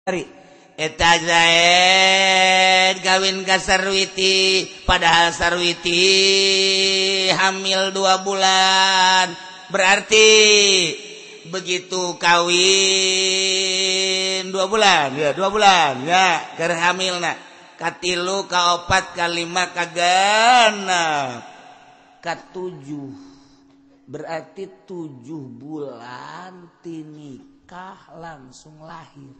Eta Zaid kawin ka Sarwiti, padahal Sarwiti hamil 2 bulan. Berarti begitu kawin 2 bulan, ya 2 bulan ya keur hamilna. Katilu, kaopat, kalima, kagenep, katujuh. Berarti 7 bulan ti nikah langsung lahir.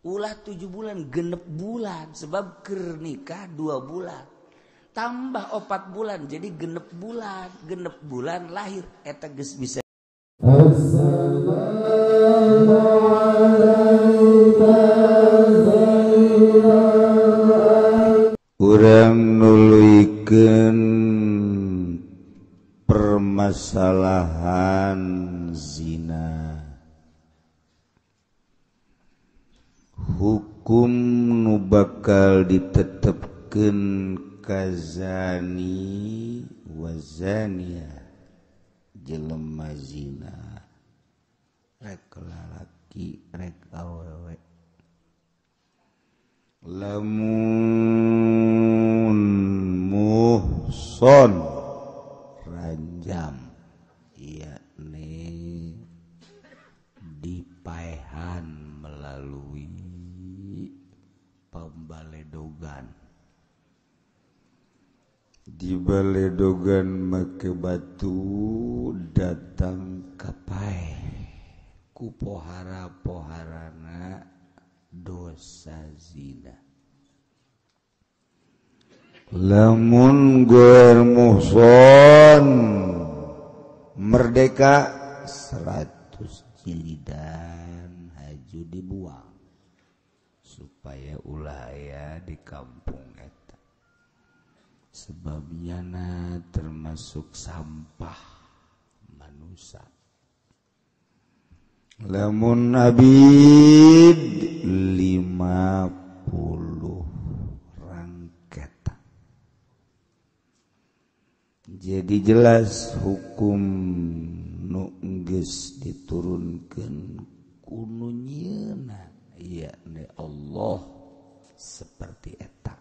Ulah 7 bulan, genep bulan, sebab keur nikah 2 bulan. Tambah 4 bulan jadi genep bulan, genep bulan lahir eta geus bisa. Urang nuluykeun permasalahan zina. Hukum nu bakal ditetepkeun kazani wazania jelema zina rek lalaki rek awewe lamun muhson ranjam yakni dipaehan melalui pembaledogan, dibaledogan make batu datang ka paeh ku pohara-poharana dosa zina. Lamun goer muhson merdeka 100 jilidan haju dibuang supaya ulah aya di kampung eta, sebabnya na termasuk sampah manusia. Lamun abid 50 rangketa. Jadi jelas hukum nu geus diturunkeun ku nu nyieunna yakni Allah seperti eta.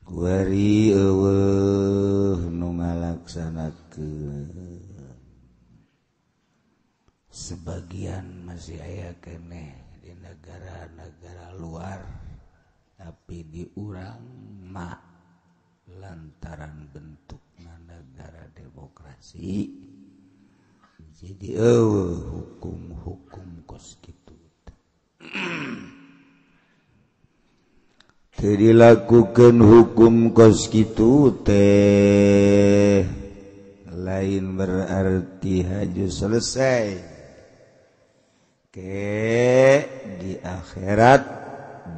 Kuari eueuh nu ngalaksanakeun. Sebagian masih aya keneh di negara-negara luar, tapi di urang mah lantaran bentukna negara demokrasi jadi hukum-hukum kos kitu teu dilakukeun. Hukum kos kitu teh lain berarti haju selesai ke di akhirat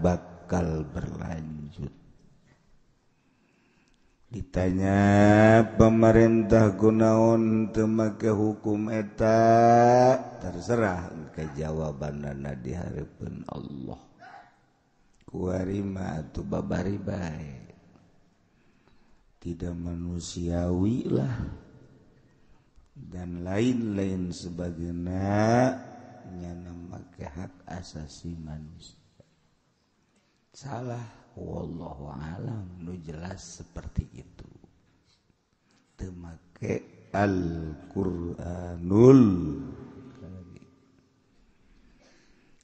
bakal berlanjut. Ditanya pemerintah gunaon teu make hukum eta, terserah ke jawabanana di hareupeun Allah. Kuari mah atuh babari bae. Tidak manusiawi lah dan lain-lain sebagainya nyana make hak asasi manusia. Salah, wallahu alam, nu jelas seperti itu. Teu make Al-Qur'anul Karim.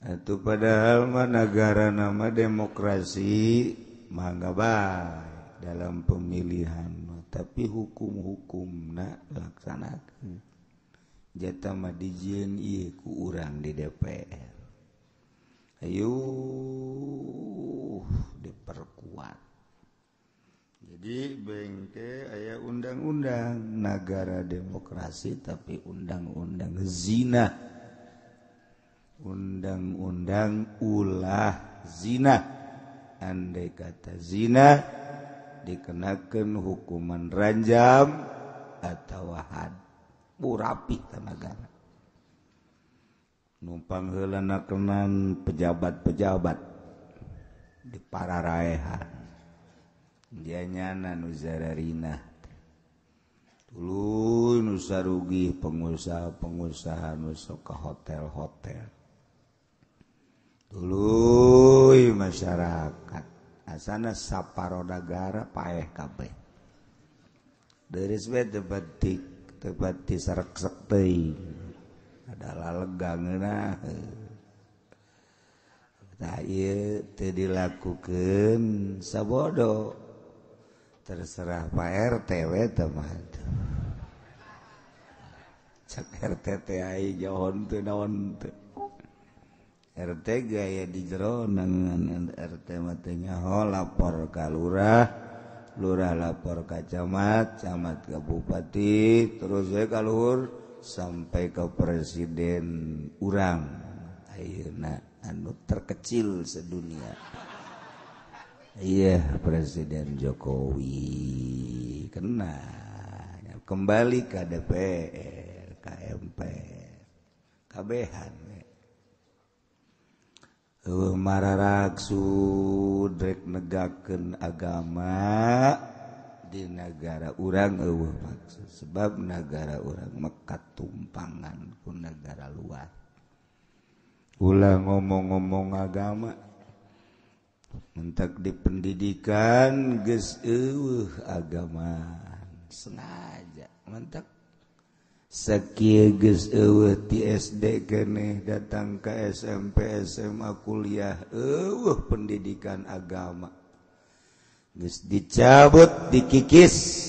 Atuh padahal mah negara nama demokrasi mangga bae dalam pemilihan, tapi hukum-hukumna laksanakeun. Jata mah dijieun ieu ku urang di DPR. Ayo diperkuat. Jadi bengke aya undang-undang negara demokrasi tapi undang-undang zina. Undang-undang ulah zina. Andai kata zina dikenakan hukuman ranjam atau had. Rapi ka negara. Numpang heula nakenan pejabat-pejabat di pararaehan. Dia nyana nu zararina. Tuluy nu sarugi pengusaha-pengusaha nu sok ka hotel-hotel. masyarakat asana saparo nagara paeh kabeh deres we teu pati sareksek teuing adalah lega ngeunah tah ieu teu dilakukeun sabodo terserah Pak RT we teh mah cek RT teh ai jauh teu naon teu RT gaya di jero nangan RT mah teh nyaho lapor ka lurah, lurah lapor ka camat, camat ka bupati, terus we ka luhur sampai ke presiden urang ayeuna anu terkecil sedunia. Iya, Presiden Jokowi kena kembali ke DPR, KMP, kabehan. Mararaksud rek negakeun agama di negara urang eueuh maksud sebab negara urang mekat tumpangan ku negara luar. Ulah ngomong-ngomong agama mentak di pendidikan geus eueuh agama sengaja mentak sakieu geus eueuh ti SD keneh datang ke SMP SMA kuliah eueuh pendidikan agama geus dicabut dikikis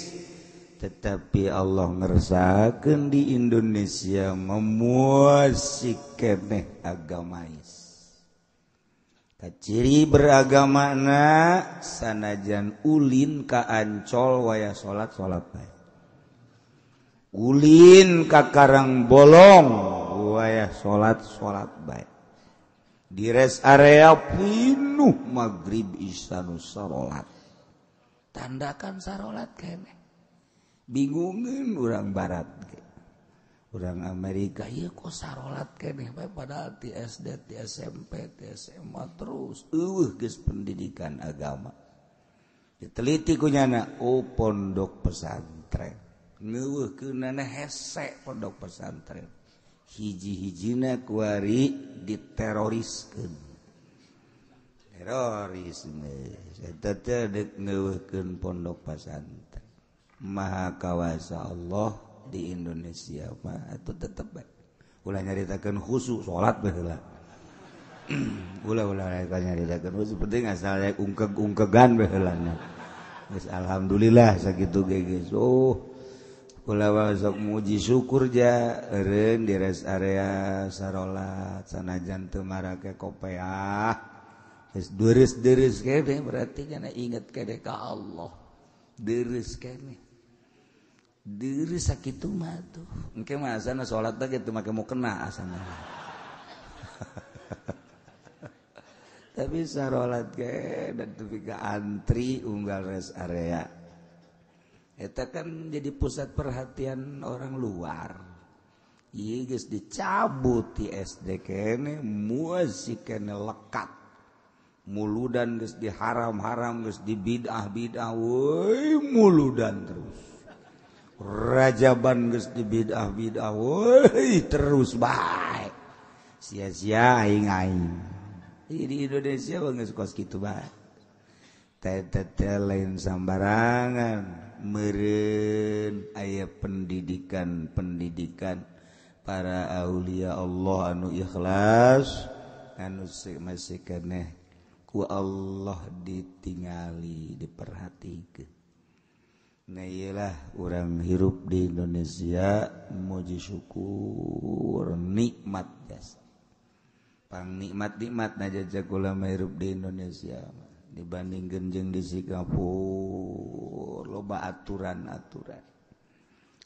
tetapi Allah ngersakeun di Indonesia memuasi keneh agamais. Kaciri beragamana sanajan ulin ka Ancol waya salat salat bae. Ulin ka Karang Bolong waya salat salat bae. Di rest area pinuh magrib isya nu sarolat. Tandakan sarolat keneh. Bingungeun urang barat ge. Urang Amerika ieu kok sarolat keneh bae padahal ti SD, ti SMP, ti SMA terus eueuh geus pendidikan agama. Diteliti ku nyana oh pondok pesantren. Ngeuweuhkeunana hese pondok pesantren. Hiji-hijina kuari diteroriskeun. Teroris eta teh deuk ngeuweuhkeun pondok pesantren. Maha kawasa Allah di Indonesia mah atuh tetep bae. Ulah nyaritakeun khusyuk salat bae heula. Ulah nyaritakeun khusyuk penting asal ungkeg-ungkegan bae heula nya. Geus alhamdulillah sakitu ge geus. Oh kula sok muji syukur ja eureun di rest area sarolat sanajan teu marake kopeah. Geus deres-deres kene berarti kana inget kene ka Allah. Deres kene. Deres sakitu mah tuh. Engke mah asana salat teh kitu make mukena asana. Tapi sarolat ge dan tepi ka antri unggal rest area. Eta kan jadi pusat perhatian orang luar. Ieu geus dicabut ti SD kene, musik kene lekat. Muludan geus diharam-haram, geus dibid'ah-bid'ah, woi muludan terus. Rajaban geus dibid'ah-bid'ah, woi terus bae. Sia-sia aing-aing. Di Indonesia mah geus kos kitu bae. Teh lain sambarangan. Meureun aya pendidikan-pendidikan para aulia Allah anu ikhlas anu masih keneh ku Allah ditingali diperhatikeun. Nah iyalah urang hirup di Indonesia muji syukur nikmat jasa. Pang nikmat-nikmat najajak ulama hirup di Indonesia dibandingkeun jeung di Singapura loba aturan-aturan.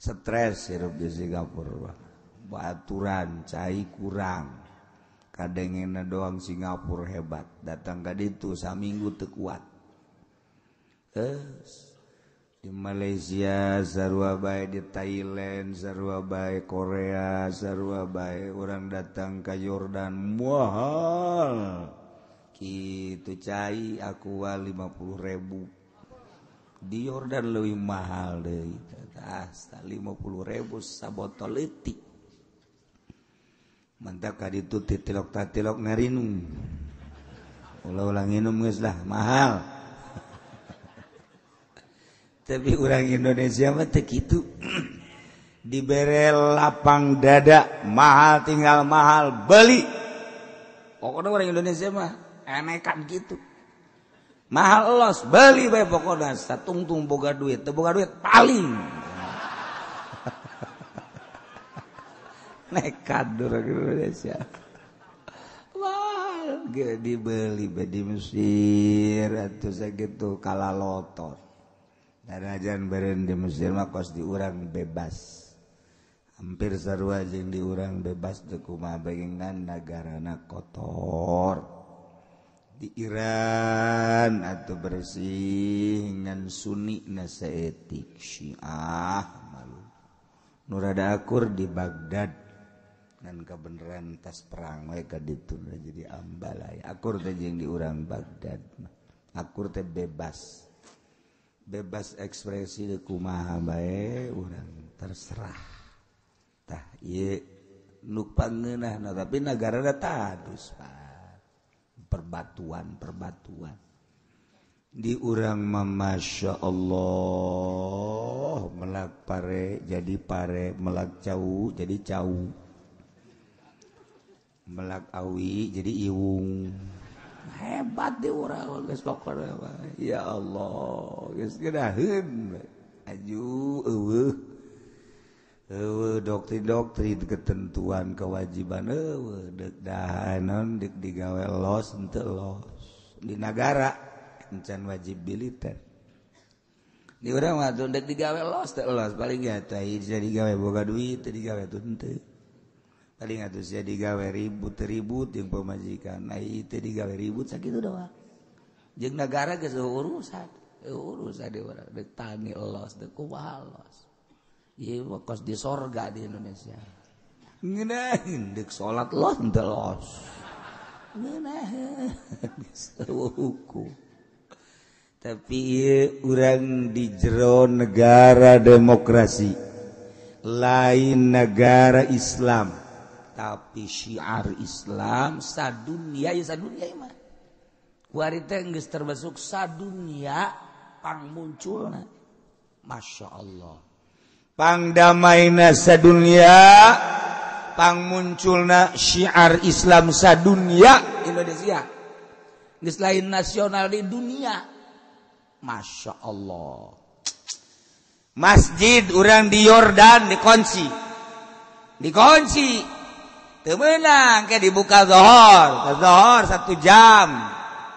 Stres hirup di Singapura, loba aturan, cai kurang. Kadengena doang Singapura hebat, datang ka ditu saminggu teu kuat. Di Malaysia sarua bae, di Thailand sarua bae, Korea sarua bae, urang datang ka Yordan mahal. Kitu cai aqua 50.000 di Yordan leuwih mahal deui tah 50.000 sabotol leutik mantak ka ditu titilok tatilok ngarinung. Ulah-ulah nginum geus lah, mahal. Tapi orang Indonesia mah teu kitu. Dibere lapang dada, mahal tinggal mahal, beli. Pokoknya orang Indonesia mah enekan gitu. Mahal los, beli bae pokoknya satungtung boga duit, teu boga duit paling. Nekat orang Indonesia. Wah, dibeli bae di Mesir atuh sakitu kalalotor. Darajan beren di Mesir mah kos di urang bebas. Hampir sarua jeung di urang bebas teu kumaha bae nagarana kotor. Di Iran atau bersih ngan Sunni na saeutik Syiah malu. Nu rada akur di Baghdad ngan kabeneran tas perang we ka ditu jadi ambalaya. Akur teh jeung di urang Baghdad. Akur teh bebas. Bebas ekspresi teu kumaha bae urang terserah. Tah ieu nu pangeunahna tapi nagarana tadus Pak. Perbatuan-perbatuan di urang mah Masya Allah melak pare jadi pare, melak cau jadi cau, melak awi jadi iwung. Hebat di urang geus pokona ya Allah geus ngeunaheun aju eueuh eueuh doktrin-doktrin ketentuan kewajiban eueuh deuk dahanon deuk digawe los henteu los di nagara encan wajib militer di urang mah teu deuk digawe los teu los paling ge teh bisa digawe boga duit teu digawe teu henteu paling atuh sia digawe ribut ribut jeung pamajikan ai teu digawe ribut sakitu doang jeung nagara geus urusan urusan di urang deuk tani los deuk kumaha los. Ieu kos di sorga di Indonesia. Ngeunaheun deuk salat los henteu los. Ngeunaheun geus hukum. Tapi ieu urang di jero negara demokrasi. Lain negara Islam, tapi syiar Islam sadunia ya sadunia mah. Kuari teh geus termasuk sadunia pangmunculna. Masya Allah. Pangdamaina sadunia, pangmunculna syiar Islam sadunia Indonesia. Geus lain nasional di dunia. Masya Allah. Masjid urang di Yordan dikunci. Dikunci. Teu meunang ke dibuka zuhur, zuhur 1 jam.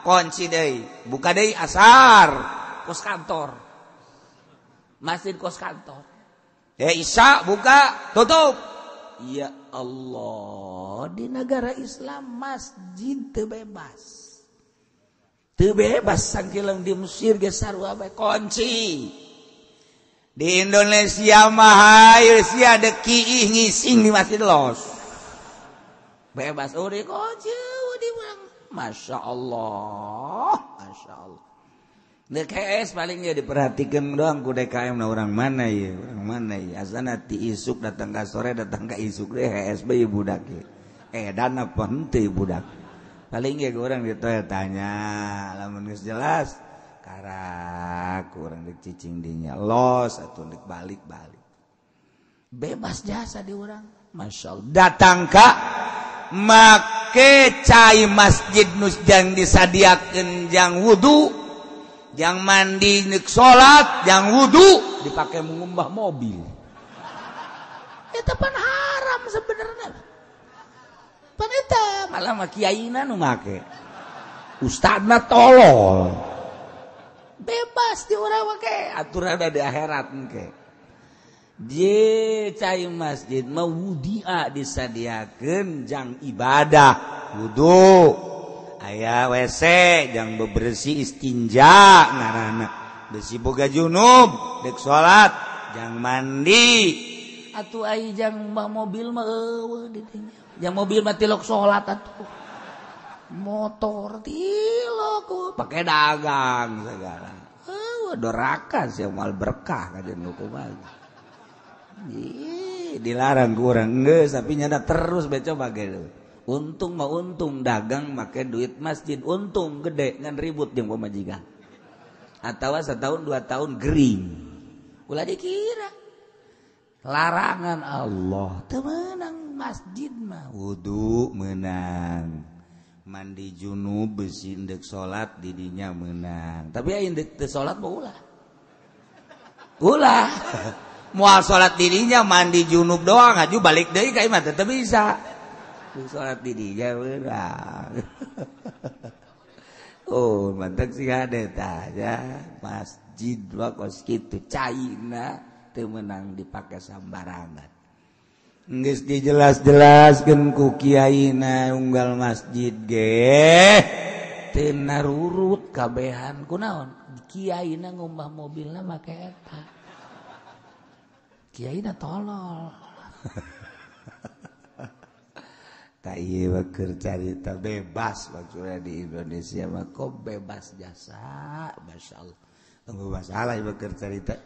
Kunci deui, buka deui asar, kos kantor. Masjid kos kantor. Ya Isya buka, tutup. Ya Allah, di negara Islam masjid teu bebas. Teu bebas sangkilang di Mesir ge sarua bae kunci. Di Indonesia mah hayu sia deuk kiih ngising di masjid los. Bebas oh dikunci di urang. Masya Allah, Masya Allah. DKS paling ya diperhatikan doang ku DKM nah orang mana ya, orang mana ya. Asana ti isuk datang ka sore datang ka isuk deh HS bae budak ye. Edan apa henteu budak. Paling ya orang gitu ya tanya lamun geus jelas karak urang deuk cicing dinya los atuh deuk balik-balik. Bebas jasa di urang. Masya Allah. Datang ka make cai masjid nus jang disadiakeun jang wudu, jang mandi nek salat, jang wudu dipakai mengumbah mobil. Eta pan haram sebenarnya. Pan eta malah mah kiaina nu make. Ustadna tolol. Bebas di urang make aturan di akhirat engke. Je cai masjid mah wudia disadiakeun jang ibadah wudu. Aya WC jang bebersih istinja ngaranna. Besi boga junub dek salat jang mandi. Atuh ai jang mobil mah eueuh di dinya. Jang mobil mah tilok salat atuh. Motor tilok pake dagang segala. Eueuh doraka sia moal berkah kajian nu kumaha. Ih, dilarang kurang geus tapi nyana terus bae coba gitu. Untung mah untung dagang make duit masjid untung gede ngan ribut jeung pamajikan. Atawa setahun 2 tahun gering. Ulah dikira larangan Allah teu meunang masjid mah wudu meunang. Mandi junub besi ndek salat didinya meunang. Tapi aya ndek teu salat mah ulah. Ulah. Moal salat didinya mandi junub doang aju balik deui ka imah teu bisa. Salat didinya meunang. Oh, mantap sih ada tanya masjid mah kos kitu caina teu meunang dipake sambarangan. Geus dijelas-jelaskeun ku kiaina unggal masjid ge teu narurut kabehan kunaon kiaina ngumbah mobilna make eta. Kiaina tolol. Tak iya keur carita bebas maksudnya di Indonesia mah kok bebas jasa, masyaallah. Tunggu masalah ieu keur carita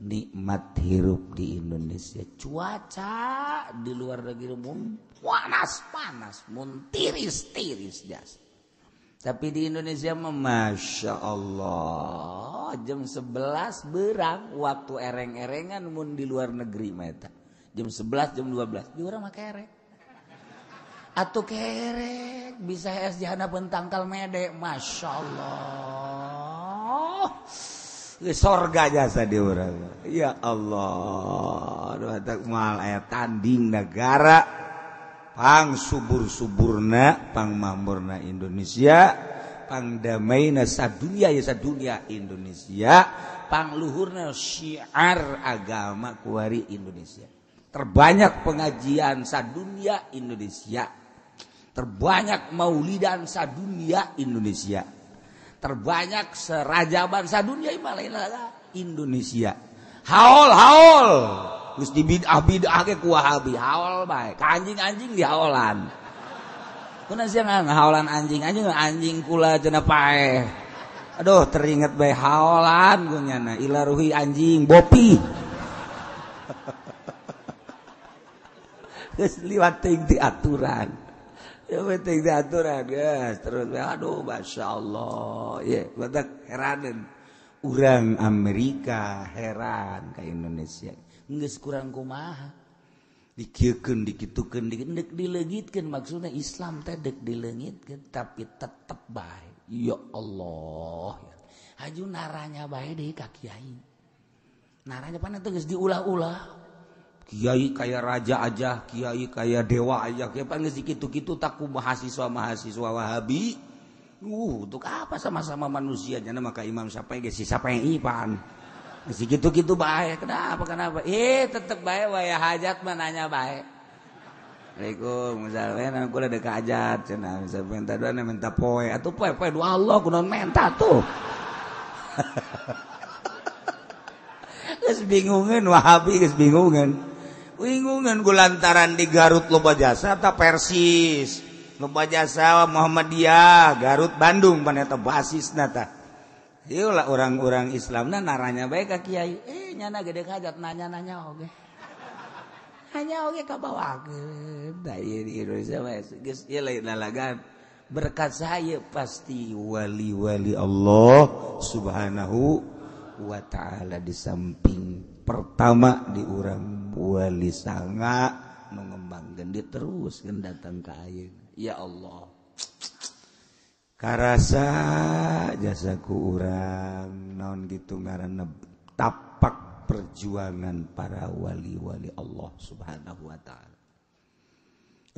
nikmat hirup di Indonesia. Cuaca di luar negeri mun panas-panas, mun tiris-tiris jasa. Tapi di Indonesia mah masya Allah jam 11 berang waktu ereng-erengan mun di luar negeri mah eta. Jam 11 jam 12 di urang mah kerek. Atuh kerek bisa es jahana tangkal mede masya Allah. Sorga jasa di urang. Ya Allah, aduh tak moal aya tanding negara pang subur-suburna, pang mamurna Indonesia, pang damaina sadunia ya sadunia Indonesia, pang luhurna syiar agama kuari Indonesia. Terbanyak pengajian sadunia Indonesia. Terbanyak maulidan sadunia Indonesia. Terbanyak serajaban sadunia Indonesia. Haol haol geus dibid'ah-bid'ah ge ku Wahabi haol bae. Ka anjing-anjing dihaolan. Kunaon sia ngahaolan anjing-anjing anjing kula cenah paeh. Aduh teringat bae haolan ku nyana ilaruhi anjing bopi. Geus liwat teuing di aturan. Ya penting di aturan guys. Terus aduh masyaallah. Ye badak heraneun. Urang Amerika heran ka Indonesia. Geus kurang kumaha. Dikieukeun dikitukeun dek dileungitkeun maksudna Islam teh dek dileungitkeun tapi tetep bae. Ya Allah. Haju naranya bae deui ka kiai. Naranya pan teh geus diulah-ulah. Kiai kaya raja aja, kiai kaya dewa aja, kiai pan geus kitu-kitu tak ku mahasiswa-mahasiswa Wahabi. Untuk apa sama-sama manusia jana maka Imam Syafi'i geus si Syafi'i pan. Geus kitu-kitu bae. Kenapa kenapa? Tetep bae waya hajat mah nanya bae. Assalamualaikum, misalnya kula dek hajat cenah, misalnya minta doa minta poe, atuh poe-poe doa Allah kunaon menta tuh. Geus bingungeun Wahabi geus bingungeun. Bingungan ku lantaran di Garut loba jasa ta Persis loba jasa Muhammadiyah Garut Bandung pan eta basisna tah. Ieu lah orang-orang Islamna naranya bae ka kiai. Nyana gede hajat nanya-nanya oge. Hanya oge kabawakeun. Da ieu di Indonesia mah geus ieu lain lalagan. Berkat saya pasti wali-wali Allah Subhanahu wa ta'ala di samping pertama di urang wali sanga nu ngembangkeun dia terus geun datang ka ayeuna. Ya Allah. Karasa jasa ku urang naon kitu ngaranna tapak perjuangan para wali-wali Allah Subhanahu wa ta'ala.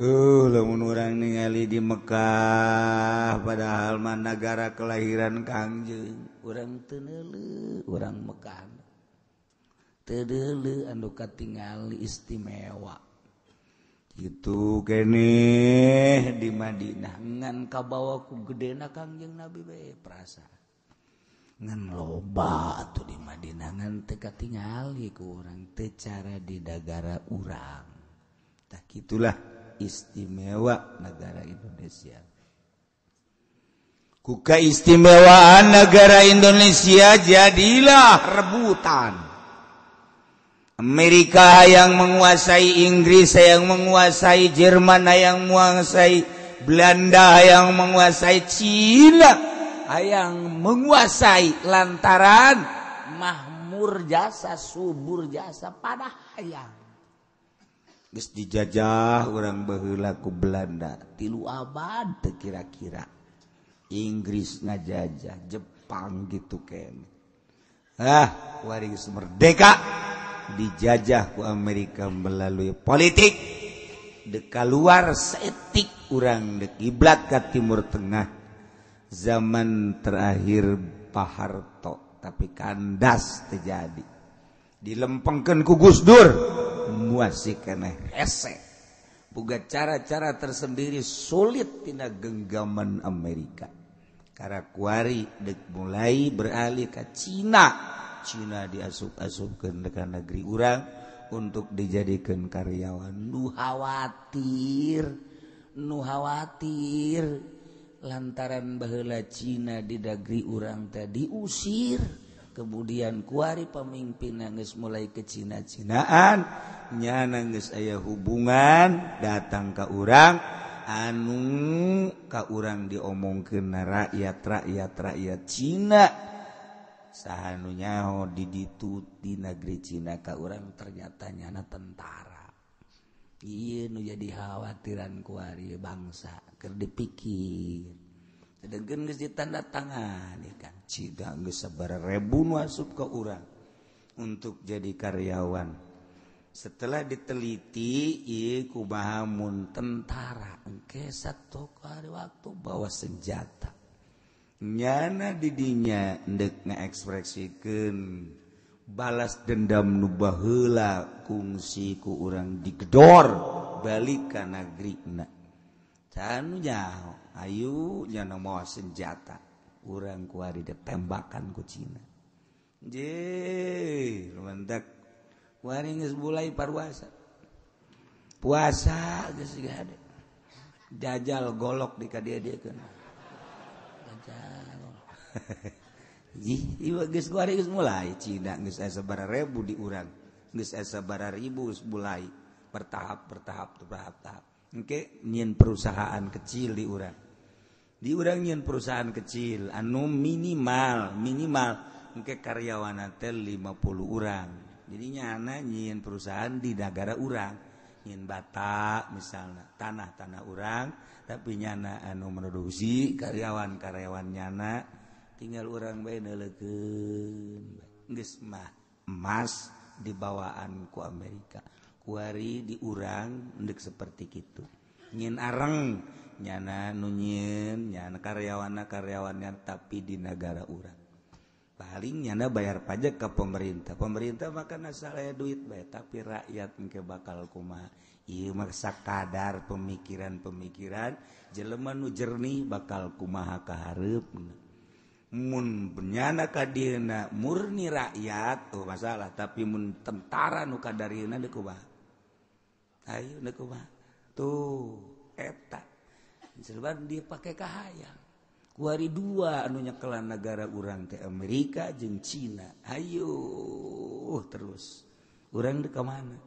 Lamun urang ningali di Mekah padahal mah nagara kelahiran Kangjeng, urang teu neuleuh urang Mekah. Teu deuleuh anu katingali istimewa. Kitu keneh di Madinah ngan kabawa ku gedena Kangjeng Nabi bae perasa. Ngan loba atuh di Madinah ngan teu katingali ku urang teu cara di nagara urang. Tah kitulah istimewa negara Indonesia. Ku keistimewaan negara Indonesia jadilah rebutan. Amerika yang menguasai, Inggris yang menguasai, Jerman yang menguasai, Belanda yang menguasai, Cina yang menguasai lantaran mahmur jasa, subur jasa pada hayang. Geus dijajah urang baheula ku Belanda 3 abad teu kira-kira. Inggris ngajajah, Jepang gitu kene. Ah, wari geus merdeka dijajah ku Amerika melalui politik. Dek keluar seetik urang dek kiblat ka Timur Tengah. Zaman terakhir Pak Harto, tapi kandas terjadi. Dilempengkeun ku Gus Dur, muasih keneh hese. Boga cara-cara tersendiri sulit tina genggaman Amerika. Karakuari dek mulai beralih ke Cina. Cina diasup-asupkeun ka negeri urang untuk dijadikan karyawan. Nu khawatir lantaran baheula Cina di negeri urang teh diusir. Kemudian kuari pemimpin geus mulai ke Cina-Cinaan, nyana geus aya hubungan datang ka urang, anu ka urang diomongkeun rakyat Cina. Saha nu nyaho di ditu di negeri Cina ka urang ternyata nyana tentara. Ieu nu jadi khawatiran kuari bangsa keur dipikir. Sedangkan geus ditanda tangan kan Cina geus sabaraha ribu nu asup ka urang untuk jadi karyawan. Setelah diteliti ieu kumaha mun tentara engke satu kali waktu bawa senjata. Nyana didinya ndek ngaekspresikeun balas dendam nu baheula kungsi ku urang digedor balik ka nagrina. Can nyaho ayu nyana mawa senjata urang kuari ditembakan ku Cina. Je lumantak kuari geus mulai parwasa. Puasa geus gade. Jajal golok di ka dieu-diekeun. Jajal. Jih, ieu geus kuari geus mulai Cina geus aya sabaraha ribu di urang. Geus aya sabaraha ribu geus mulai bertahap bertahap bertahap. Engke nyieun perusahaan kecil di urang. Di urang nyieun perusahaan kecil anu minimal engke karyawan teh 50 urang. Jadi nyana nyieun perusahaan di negara urang, nyieun bata misalnya, tanah-tanah urang, tapi nyana anu produksi karyawan-karyawan nyana tinggal urang bae neuleukeun. Geus mah emas dibawaan ku Amerika. Kuari di urang ndek seperti kitu. Nyieun areng nyana nu nyieun, nyana karyawanna tapi di negara urang. Paling nyana bayar pajak ke pemerintah. Pemerintah makan asal aya duit bae, tapi rakyat engke bakal kumaha. Ieu mah sakadar pemikiran-pemikiran jelema nu jernih bakal kumaha kahareupna. Mun nyana ka dieuna murni rakyat tuh masalah, tapi mun tentara nu kadarieuna deuk kumaha. Ayo deuk kumaha. Tuh eta sebab dia pake kahayang. Kuari dua anu nyekelan negara urang teh Amerika jeung Cina. Ayo terus urang deuk ka mana?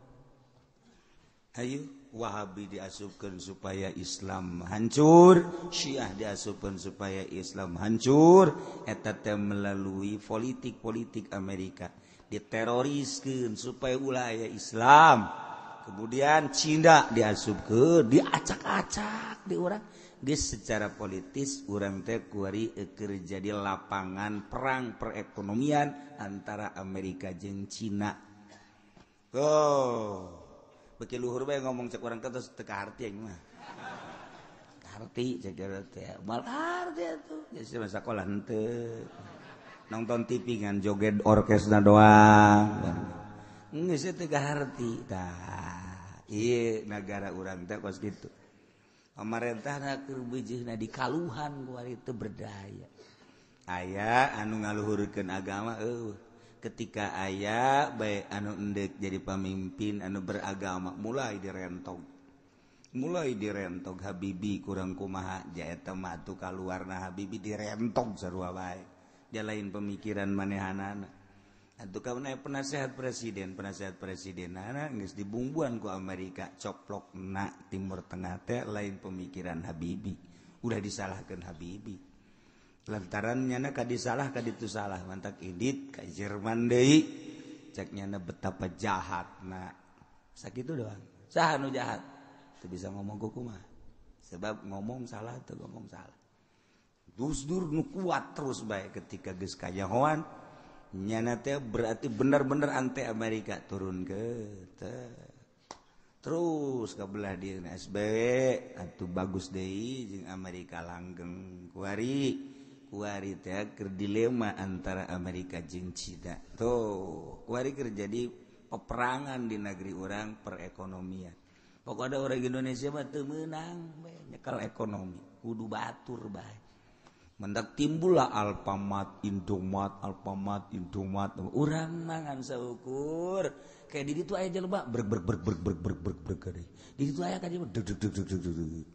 Ayo Wahabi diasupkeun supaya Islam hancur, Syiah diasupkeun supaya Islam hancur, eta teh melalui politik-politik Amerika diteroriskeun supaya ulah aya Islam. Kemudian Cina diasupkeun, diacak-acak di urang. Geus secara politis urang teh kuari keur jadi lapangan perang perekonomian antara Amerika jeung Cina. Oh, beki luhur bae ngomong cek urang teh terus teu kaharti aing mah. Kaharti cek urang teh. Moal kaharti atuh. Geus mah sakola henteu. Nonton TV ngan joget orkesna doang. Geus teu kaharti. Tah, ieu nagara urang teh kos kitu. Pamarentahna keur beujeuna di kaluhan kuari teu berdaya. Aya anu ngaluhurkeun agama eueuh. Ketika aya bae anu endek jadi pamimpin anu beragama mulai direntog. Mulai direntog Habibi kurang kumaha jaeta mah atuh kaluarna Habibi direntog sarua bae. Dia lain pemikiran manehanana. Atuh kamu penasehat presiden, penasehat presiden anak geus dibumbuan ku Amerika coplok na Timur Tengah teh lain pemikiran Habibie. Udah disalahkan Habibie. Lantaran nyana ka disalah ka ditu salah mantak edit ka Jerman deui. Cek nyana betapa jahat na. Sakitu doang. Saha nu jahat? Teu bisa ngomong kumaha. Sebab ngomong salah teu ngomong salah. Gus Dur nu kuat terus bae ketika geus kajahoan. Nyana teh berarti bener-bener anti Amerika turun ke terus ke belah dia SBY atuh bagus deui jeung Amerika langgeng kuari kuari teh keur dilema antara Amerika jeung Cina tuh kuari keur jadi peperangan di negeri urang perekonomian. Pokoknya orang Indonesia mah teu meunang bae nyekel ekonomi kudu batur bae. Mendak timbullah Alfamart, Indomaret, Alfamart, Indomaret. Urang mangan saukur. Kayak di ditu aya jelema brek brek brek brek brek brek brek brek gede. Di ditu aya ka jelema deg deg deg deg deg deg.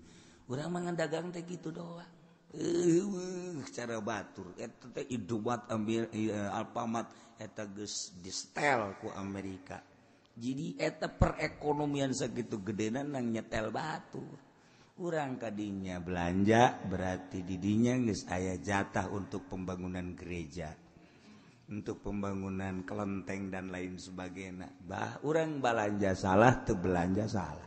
Urang mangan dagang teh kitu doang. Cara batur eta teh Indomaret ambil Alfamart eta geus distel ku Amerika. Jadi eta perekonomian sakitu gedena nang nyetel batur. Urang kadinya belanja berarti didinya geus aya jatah untuk pembangunan gereja, untuk pembangunan kelenteng dan lain sebagainya. Bah, urang belanja salah, teu belanja salah.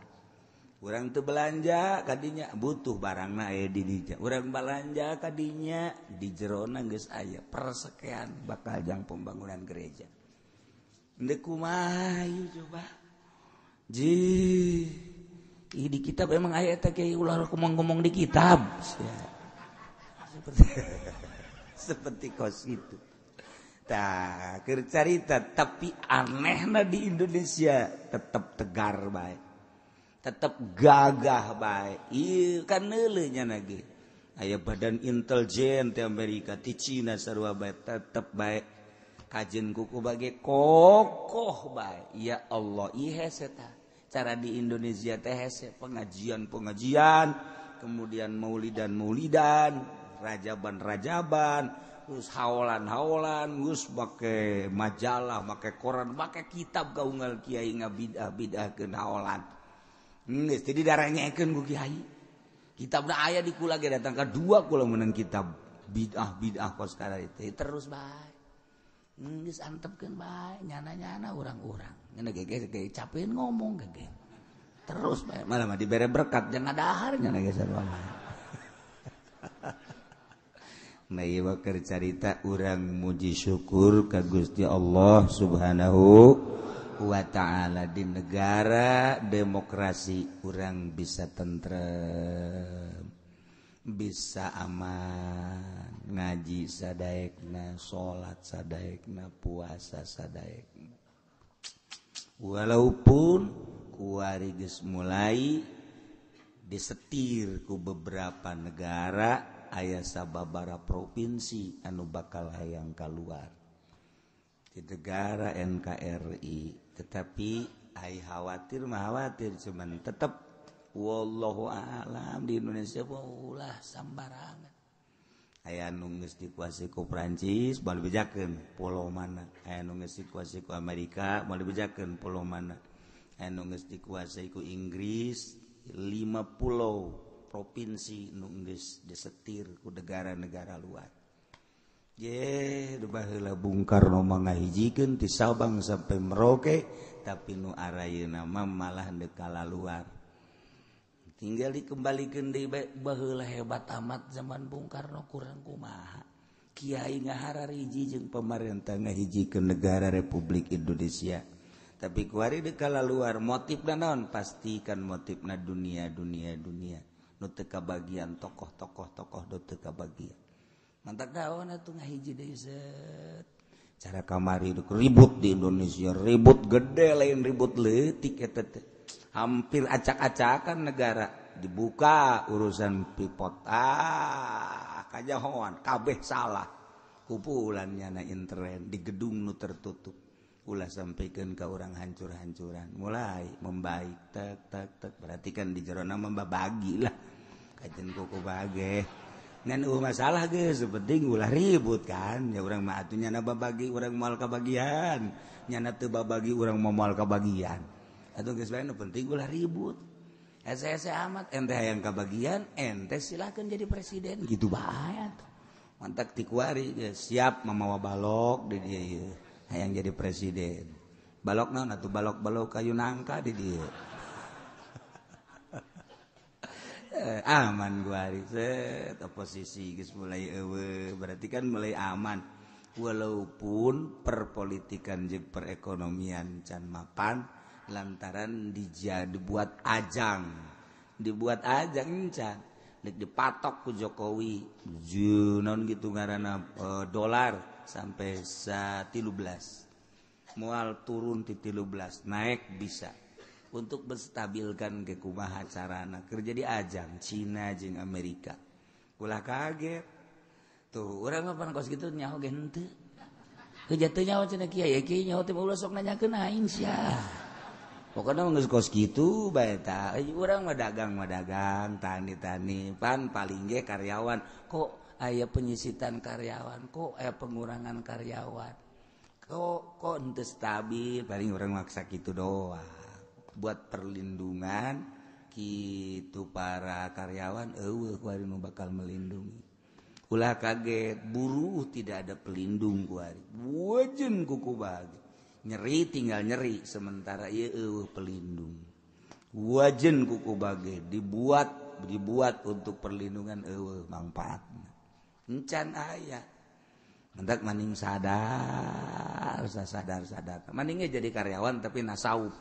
Urang teu belanja kadinya butuh barangna aya di dinya. Urang belanja kadinya di jerona geus aya persekian bakal jang pembangunan gereja. Endek kumaha ieu coba? Ji di kitab emang ayat teh kiai ulah ngomong-ngomong di kitab. Ya. Seperti seperti kos itu. Tah, keur carita tapi anehna di Indonesia tetap tegar bae. Tetap gagah bae. Ieu kan neuleuh nya ge. Aya badan intelijen ti Amerika, ti Cina sarua bae tetep bae. Kajen kuku bage kokoh bae. Ya Allah, ieu hese tah. Cara di Indonesia teh hese pengajian-pengajian, kemudian maulidan-maulidan, rajaban-rajaban, terus haolan-haolan, terus make majalah, make koran, make kitab kaunggal kiai ngabidah-bidahkeun haolan. Geus teu didarengekeun ku kiai. Kitabna aya di kula ge datang ka dua kula meunang kitab bid'ah-bid'ah kos kana teh terus bae. Geus antepkeun bae nyana-nyana urang-urang. Ngene ge ge capeun ngomong ge. Terus bae malah mah dibere berkat jangan dahar nyana ge sarua mah. Nah ieu keur carita urang muji syukur ka Gusti Allah Subhanahu wa ta'ala di negara demokrasi urang bisa tentrem, bisa aman, ngaji sadaekna, salat sadaekna, puasa sadaekna. Walaupun kuari geus mulai disetir ku beberapa negara aya sababara provinsi anu bakal hayang kaluar di negara NKRI, tetapi ai khawatir mah khawatir cuman tetep wallahu a'lam di Indonesia ulah sambarangan. Aya nu geus dikuasai ku Prancis moal dibejakeun pulau mana, aya nu geus dikuasai ku Amerika moal dibejakeun pulau mana, aya nu geus dikuasai ku Inggris 5 pulau provinsi nu geus disetir ku negara-negara luar. Ye, baheula Bung Karno mah ngahijikeun ti Sabang sampai Merauke, tapi nu arayeuna mah malah deuk kalaluar. Tinggal dikembalikeun deui bae baheula hebat amat zaman Bung Karno kurang kumaha. Kiai ngaharariji jeung pamarentah ngahijikeun negara Republik Indonesia. Tapi kuari deuk kalaluar motifna naon? Pastikan motifna dunia dunia dunia. Nu teu kabagian tokoh-tokoh tokoh nu teu kabagian. Mantak daun atuh ngahiji deui set. Cara kamari ribut di Indonesia, ribut gede lain ribut leutik eta teh. Hampir acak-acakan negara dibuka urusan pipot. Ah, kajahoan kabeh salah. Kumpulan nyana internet di gedung nu tertutup. Ulah sampaikan ke orang hancur-hancuran. Mulai membaik tek tek tek. Berarti kan di jerona membagi lah. Kajen kuku bage. Ngan masalah geus penting ulah ribut kan. Ya urang mah atuh nyana babagi urang moal kabagian, nyana teu babagi urang moal kabagian. Atuh geus bae nu penting ulah ribut. Hese-hese amat ente hayang kabagian, ente silakan jadi presiden gitu bae atuh. Mantak tikuari geus siap mamawa balok di dieu ieu hayang jadi presiden. Balok naon atuh balok-balok kayu nangka di dieu. Aman gua hari set oposisi geus mulai eueuh berarti kan mulai aman walaupun perpolitikan jeung perekonomian can mapan lantaran dibuat ajang can deuk dipatok ku Jokowi naon gitu ngaranna dolar sampai 13 moal turun ti 13 naik bisa untuk menstabilkan ke kumaha carana kerja di ajang Cina jeung Amerika ulah kaget tuh urang mah pan kos kitu nyaho ge henteu heuh jatuh nyaho cenah kiai kiai nyaho teh ulah sok nanyakeun aing sia pokona mah geus kos kitu bae tah urang mah dagang tani-tani pan paling ge karyawan kok aya penyisitan karyawan kok aya pengurangan karyawan kok henteu stabil paling urang maksa kitu doang buat perlindungan gitu para karyawan eueuh kuari nu bakal melindungi ulah kaget buruh tidak ada pelindung kuari wajen kuku bagi nyeri tinggal nyeri sementara ieu eueuh pelindung wajen kuku bagi dibuat untuk perlindungan eueuh mangfaatna encan aya mendak maning sadar sadar sadar maningnya jadi karyawan tapi nasaup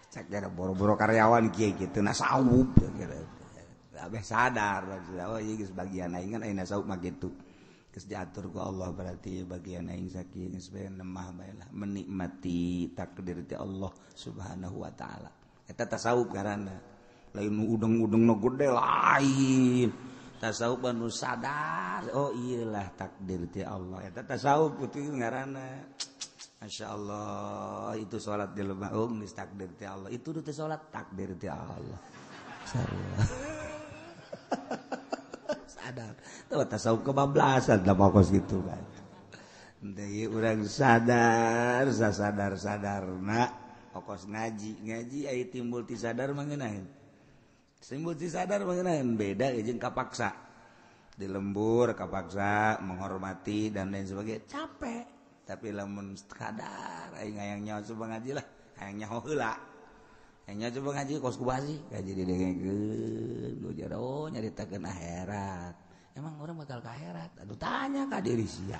cek gara boro-boro karyawan kieu kitu nasawub gitu. Abeh sadar oh ieu geus bagian aing kan aing nasawub mah kitu. Geus diatur ku Allah berarti bagian aing sakieu geus bae nemah bae lah menikmati takdir ti Allah Subhanahu wa taala. Eta tasawuf ngaranna. Lain nu udeng-udengna gede lain. Tasawuf anu sadar oh iyalah takdir ti Allah. Eta tasawuf itu ngaranna. Masya Allah itu sholat di lemah oh geus takdir ti Allah itu teh sholat takdir ti Allah sadar tuh tasawuf kebablasan lah pokos gitu kan deui urang sadar sadar sadarna pokos ngaji ngaji aya timbul ti sadar mah ngeunaheun timbul ti sadar mah ngeunaheun beda jeung kapaksa di lembur kapaksa menghormati dan lain sebagainya capek tapi lamun kadar aing hayang nyaho coba ngaji lah hayang nyaho heula hayang nyaho coba ngaji kos kubasi ngaji didengekeun lu jero nyaritakeun akhirat emang orang bakal ka akhirat aduh tanya ka diri sia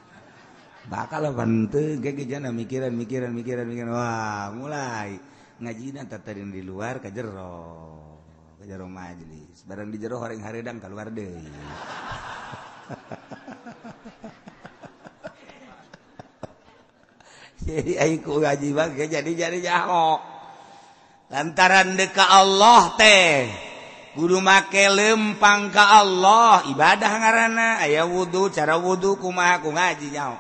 bakal henteu ge jana mikiran mikiran mikiran mikiran wah mulai ngajina tatarin di luar ka jero majelis barang di jero horeng haredang keluar deui. Jadi aing ku ngaji mah jadi nyaho lantaran deka Allah teh kudu make lempang ka Allah ibadah ngaranna aya wudu cara wudu kumaha ku ngaji nyaho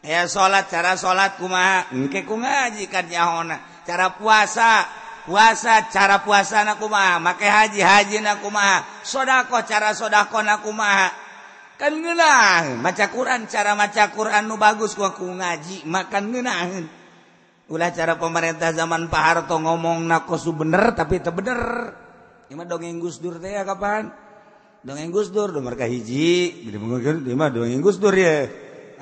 aya salat cara salat kumaha engke ku ngaji kan nyahona cara puasa puasa cara puasana kumaha make haji hajina kumaha sedekah cara sedekahna kumaha kan ngeunah maca Quran cara maca Quran nu bagus ku ngaji makan ngeunaheun ulah cara pemerintah zaman Pak Harto ngomongna kos bener tapi teu bener ieu mah dongeng Gus Dur teh ya kapan dongeng Gus Dur nomor kahiji ieu mah dongeng Gus Dur ye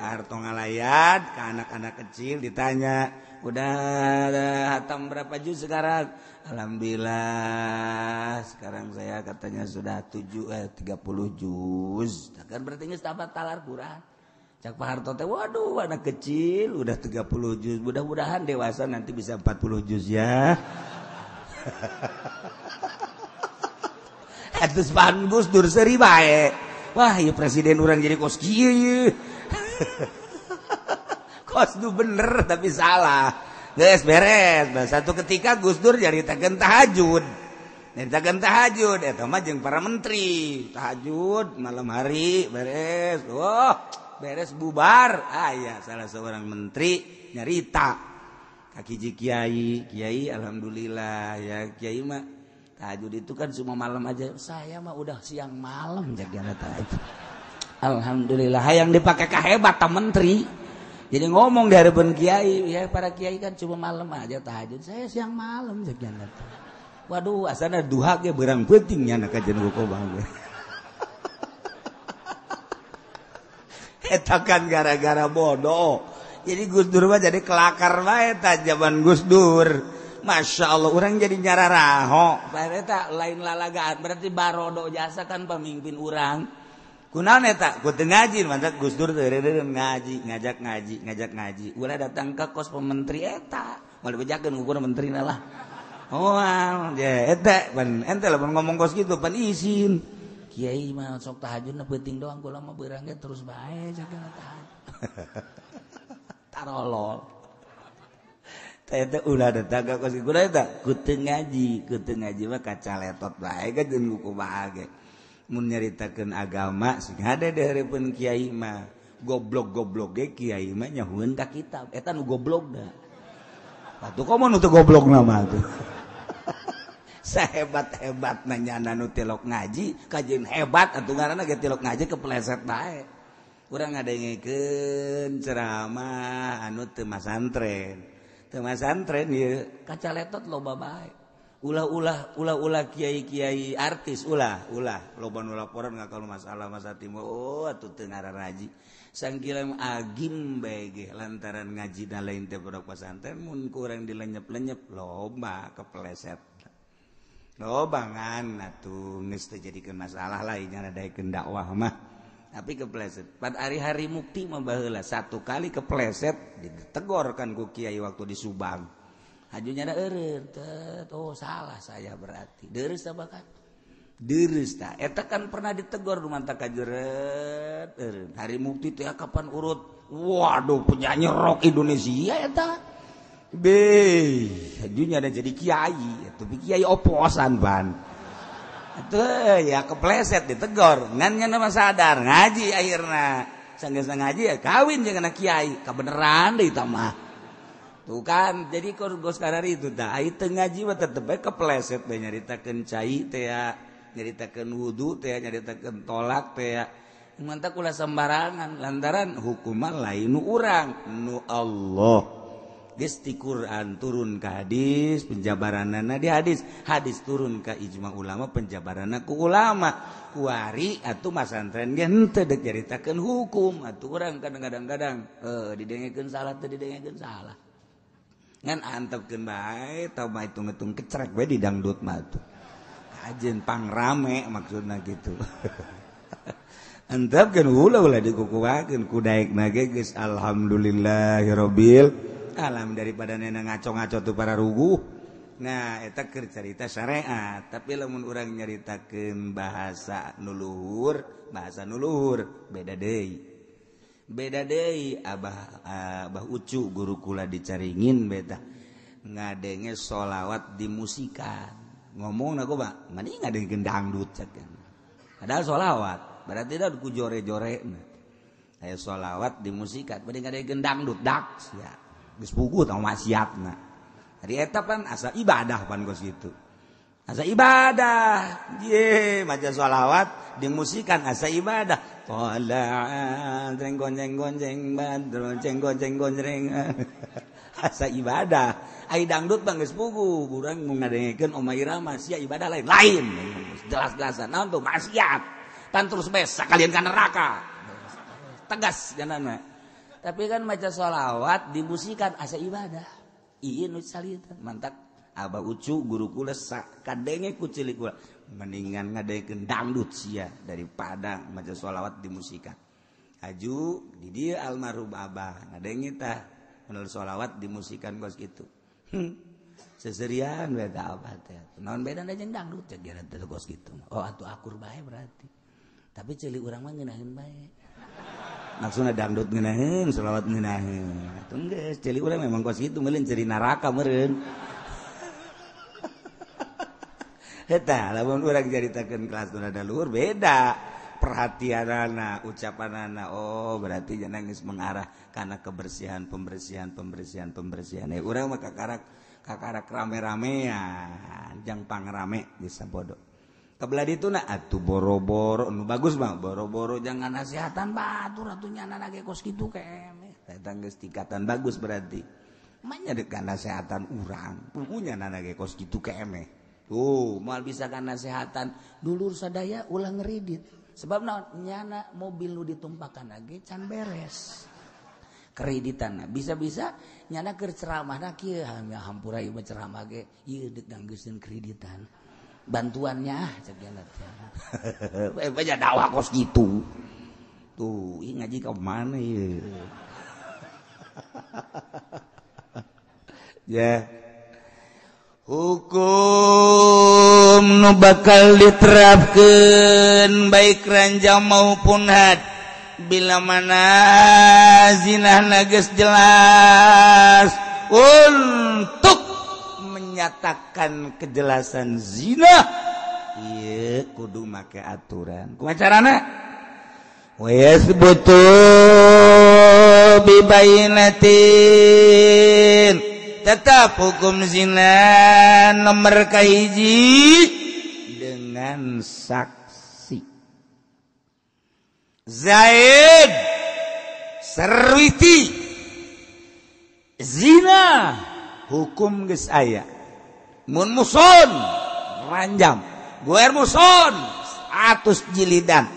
Pak Harto ngalayat ke anak-anak kecil ditanya udah hatam berapa juz sekarang? Alhamdulillah sekarang saya katanya sudah 30 juz. Kan berarti geus tamat talar Quran. Cak Pak Harto teh waduh anak kecil udah 30 juz. Mudah-mudahan dewasa nanti bisa 40 juz ya. Atus pan Gus Dur seuri bae. Wah, ieu presiden urang jadi kos kieu ieu. Kos nu bener tapi salah. Geus beres. Nah, satu ketika Gus Dur nyaritakeun tahajud. Nyaritakeun tahajud eta mah jeung para menteri. Tahajud malam hari beres. Wah, beres bubar. Aya salah seorang menteri nyarita ka hiji kiai, kiai alhamdulillah ya kiai mah Tahajud itu kan cuma malam aja. Saya mah udah siang malam jadinya tahajud. Alhamdulillah hayang dipakai kahebat ta menteri. Jadi ngomong di hadapan kiai, ya para kiai kan cuma malam aja tahajud. Saya siang malam jadinya. Waduh, asana duha ge beurang peuting nya kajen kobang ge. Eta kan gara-gara bodoh. Jadi Gus Dur mah jadi kelakar bae ta zaman Gus Dur. Masya Allah, orang jadi nyararaho. Eta lain lalagaan, berarti barodo jasa kan pemimpin orang. Kunaon eta? Ku teu ngaji, mantap Gus Dur teu ngaji, ngajak ngaji, ngajak ngaji. Ulah datang ke kos pementeri eta, moal dibejakeun ukur menterina lah. Oh, ya eta pan ente lamun ngomong kos kitu pan isin. Kiai mah sok tahajudna peuting doang, kula mah beurang ge terus bae jaga tahajud. Tarolol. Eta ulah datang ka kos kitu eta ku teu ngaji mah kacaletot bae ka jeung kumaha ge. Mun nyaritakeun agama sing hade di hareupeun kiai mah goblok-goblok ge kiai mah nyahueun ka kitab. Eta nu goblokna. Atuh komo nu teu goblokna mah atuh. Sahebat-hebatna nyana nu tilok ngaji kajeun hebat atuh ngaranna ge tilok ngaji kepleset bae. Urang ngadengekeun ceramah anu teu masantren. Teu masantren ieu kacaletot loba bae. Ulah-ulah ulah-ulah kiai-kiai artis ulah-ulah loba nu laporan ngakal masalah masa timur. Oh atuh teu ngararaji. Sangkilam agim bae ge lantaran ngajina lain teh pondok pesantren mun kurang dilenyep-lenyep loba kepleset. Loba ngan atuh geus teu jadikeun masalah lah nya daekeun dakwah mah. Tapi kepleset. Pada hari-hari mukti mah baheula satu kali kepleset ditegor kan ku kiai waktu di Subang. Hajunya ada eureun, oh salah saya berarti. Deureuh tah bakat. Deureuh tah. Eta kan pernah ditegor dumanta kajeret eureun. Hari mukti teh kapan urut? Waduh penyanyi rock Indonesia eta. Beh, hajunya ada jadi kiai, tapi kiai oposan ban. Atuh ya kepleset ditegor, ngan nya mah sadar ngaji akhirna. Sanggeus ngaji ya kawin jeung anak kiai, kabeneran deui tah mah. Tuh kan, jadi gos karari itu tah ai teu ngaji mah tetep bae kepleset bae nyaritakeun cai teh ya, nyaritakeun wudu teh, nyaritakeun tolak teh ya. Mantap ulah sembarangan lantaran hukuman lain nu urang, nu Allah. Geus ti Quran turun ka hadis, penjabaranana di hadis, hadis turun ka ijma ulama, penjabaranana ku ulama. Kuari atuh masantren ge henteu deuk nyaritakeun hukum, atuh urang kadang-kadang didengekeun salah teu didengekeun salah. Ngan antepkeun bae tau mah hitung-hitung kecerek bae di dangdut mah atuh. Kajeun pangrame maksudna kitu. Antepkeun ulah-ulah dikukuhakeun ku daekna ge geus alhamdulillahirabbil alam daripada nena ngaco-ngaco tuh para ruguh. Nah eta keur carita syariat, tapi lamun urang nyaritakeun bahasa nu luhur beda deui. Beda deui abah abah Ucu guru kula dicaringin beta ngadenge sholawat dimusikan. Ngomongna ku Pak, mani ngadengekeun dangdut cek. Padahal sholawat berarti da ku jore-jorena. Aya sholawat dimusikan bade ngadengekeun dangdut dak sia. Geus puguh tah maksiatna. Ari eta pan asa ibadah pan kos kitu. Asa ibadah. Ye, maca sholawat dimusikan asa ibadah. Tola'an dreng gonjeng gonjeng badrun ceng gonjeng gonjreng. Asa ibadah. Ai dangdut mah geus puguh, urang mun ngadengekeun Oma Irama sia ibadah lain. Lain. Jelas-jelasan naon tuh maksiat. Tan terus bae sakalian ka neraka. Tegas janana. Tapi kan maca sholawat dimusikan asa ibadah. Ieu nu salita. Mantak Abah Ucu guru kula kadenge ku cilik kula mendingan ngadengekeun dangdut sia daripada maca sholawat dimusikan. Aju di dieu almarhum Abah ngadenge tah menul sholawat dimusikan kos kitu. Seserian beda Abah teh. Naon bedana jeung dangdut cek geura teh kos kitu. Oh atuh akur bae berarti. Tapi cilik urang mah ngeunaheun bae. Maksudna dangdut ngeunaheun, sholawat ngeunaheun. Atuh geus ceuli urang memang kos kitu meuleun ceri neraka meureun. Eta lamun urang caritakeun kelas nu rada luhur beda perhatianana, ucapanana. Oh, berarti jangan geus mengarah kana kebersihan, pembersihan, pembersihan, pembersihan. Urang mah kakarak Kakarak rame-ramean jang pangrame bisa bodoh. Kebelah ditu na atuh boro-boro nu bagus mah boro-boro jangan nasihatan batur atuh nyana ge kos kitu kene. Eta geus tingkatan bagus berarti. Manya deuk nasihatan urang, punya nana ge kos kitu kene. Tuh, moal bisa kana nasihatan dulur sadaya ulah ngeridit. Sebab naon nyana mobil nu ditumpakan ge can beres. Kreditan bisa-bisa nyana keur ceramahna kieu hampura ieu mah ceramah ge ieu deuk nanggeuskeun kreditan. Bantuannya cek nyana teh. Banyak dakwah kos kitu. Tuh, ieu ngaji ka mana ieu? Ya. Hukum nu bakal diterapkeun baik ranjang maupun had bila mana zina geus jelas untuk menyatakan kejelasan zina ieu kudu make aturan. Kumaha carana? Wa yasbutu bi bainatin. Tetap hukum zina nomor kahiji dengan saksi. Zaid Sarwiti zina hukum geus aya. Mun muson ranjam, goer muson 100 jilidan.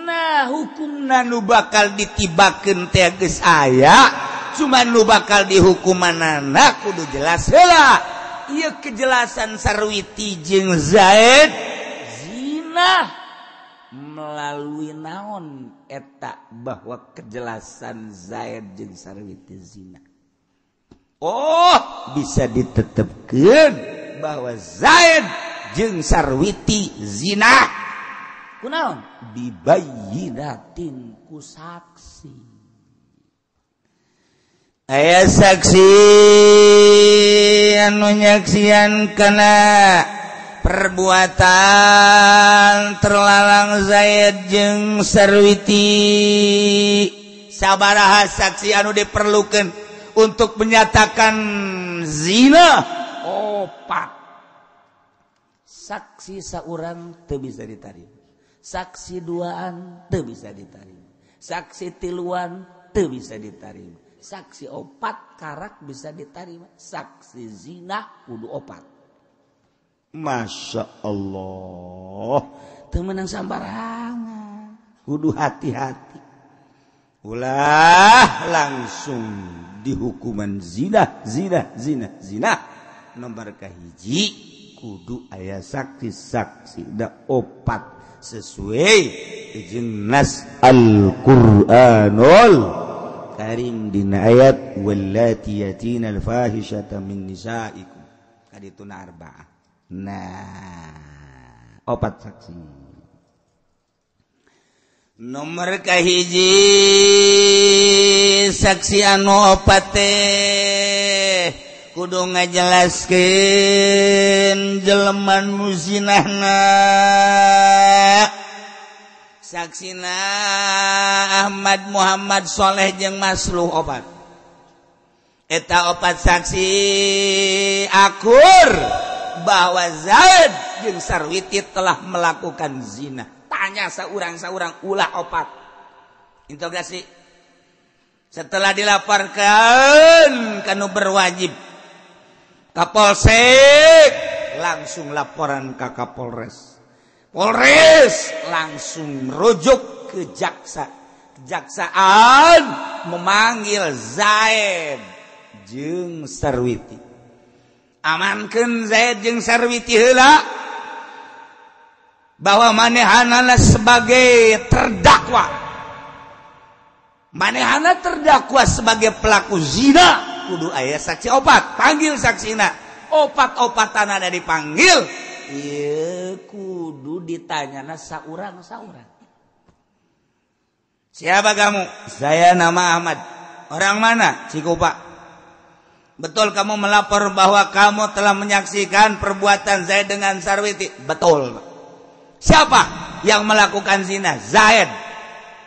Nah, hukumna nu bakal ditibakeun teh geus aya, cuman nu bakal dihukumanana kudu jelas heula. Ieu kejelasan Sarwiti jeung Zaid zina melalui naon eta bahwa kejelasan Zaid jeung Sarwiti zina. Oh, bisa ditetepkeun bahwa Zaid jeung Sarwiti zina. Kunaon? Bibayinatin ku saksi. Aya saksi anu nyaksian kana perbuatan terlalang Zaid jeung Sarwiti. Sabaraha saksi anu diperlukan untuk menyatakan zina? Opat. Saksi saurang teu bisa diterima, saksi duaan teu bisa diterima, saksi tiluan teu bisa diterima, saksi opat karak bisa diterima, saksi zina kudu opat. Masya Allah, teu meunang sambarangan, kudu hati-hati. Ulah langsung dihukuman zina, zina, zina, zina. Nomor kahiji kudu aya saksi-saksi da opat sesuai jeung nas Al-Qur'anul Karim dina ayat wallati yatina al-fahishata min nisaikum kadituna arba'ah. Nah, opat saksi. Nomor kahiji saksi anu opat teh kudu ngajelaskeun jelema nu zinahna. Saksina Ahmad Muhammad Soleh jeung Masluh opat. Eta opat saksi akur bahwa Zaid jeung Sarwiti telah melakukan zina. Tanya saurang-saurang ulah opat. Interogasi. Setelah dilaporkan kanu berwajib Kapolsek langsung laporan ke Kapolres. Polres langsung rujuk ke jaksa. Kejaksaan memanggil Zaid jeung Sarwiti. Amankeun Zaid jeung Sarwiti heula bahwa manehanana sebagai terdakwa. Manehana terdakwa sebagai pelaku zina kudu aya saksi opat. Panggil saksina. Opat-opatan ada dipanggil. Ieu kudu ditanyana saurang-saurang. Siapa kamu? Saya nama Ahmad. Orang mana? Cikupa. Betul kamu melapor bahwa kamu telah menyaksikan perbuatan Zaid dengan Sarwiti? Betul. Siapa yang melakukan zina? Zaid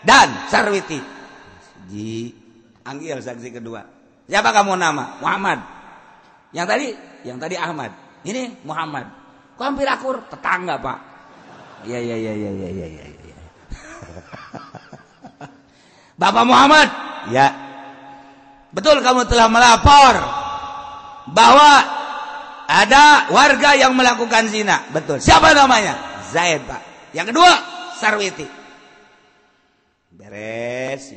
dan Sarwiti. Ji, anggil saksi kedua. Siapa kamu nama? Muhammad. Yang tadi Ahmad. Ini Muhammad. Kok hampir akur? Tetangga, Pak. Iya iya iya iya iya iya iya. Bapak Muhammad, ya. Betul kamu telah melapor bahwa ada warga yang melakukan zina. Betul. Siapa namanya? Zaid, Pak. Yang kedua, Sarwiti. Beres.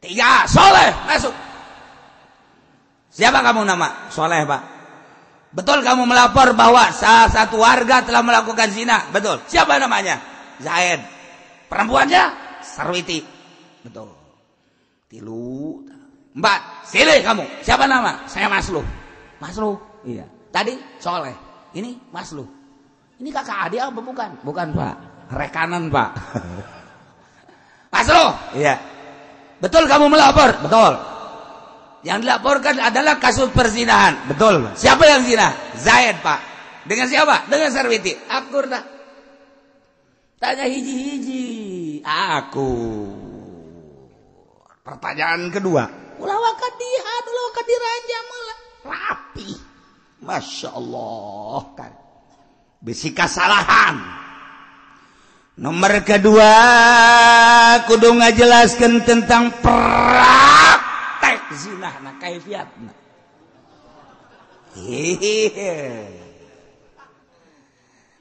3, Soleh, masuk. Siapa kamu nama? Soleh, Pak. Betul kamu melapor bahwa salah satu warga telah melakukan zina. Betul. Siapa namanya? Zaid. Perempuannya? Sarwiti. Betul. 3, 4. Silih kamu. Siapa nama? Saya Masluh. Masluh. Iya. Tadi Soleh. Ini Masluh. Ini kakak adik apa bukan? Bukan, Pak. Rekanan, Pak. Masluh. Iya. Betul kamu melapor? Betul. Yang dilaporkan adalah kasus perzinahan. Betul. Siapa yang zina? Zaid, Pak. Dengan siapa? Dengan Sarwiti. Akur dah. Tanya hiji-hiji. Aku. Pertanyaan kedua. Ulah waka dihan, ulah waka diranjang malah. Rapi. Masya Allah. Kan. Bisi kasalahan. Nomor kedua, kudu ngajelaskan tentang praktek zina, nah kaifiatna. Hehehe.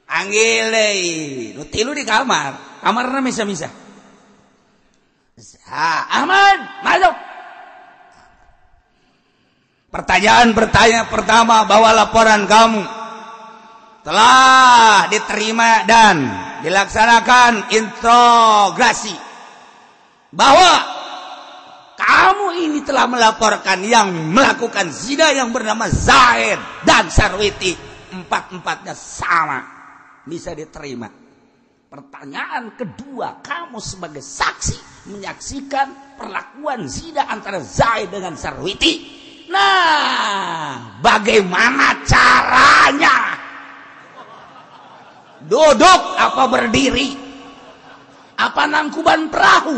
Anggil deui, nu tilu di kamar. Kamarna misa-misa. Ahmad, masuk. Pertanyaan pertama, bahwa laporan kamu telah diterima dan dilaksanakan interogasi bahwa kamu ini telah melaporkan yang melakukan zina yang bernama Zaid dan Sarwiti. Empat-empatnya sama, bisa diterima. Pertanyaan kedua, kamu sebagai saksi menyaksikan perlakuan zina antara Zaid dengan Sarwiti. Nah, bagaimana caranya? Duduk apa berdiri? Apa nangkuban perahu?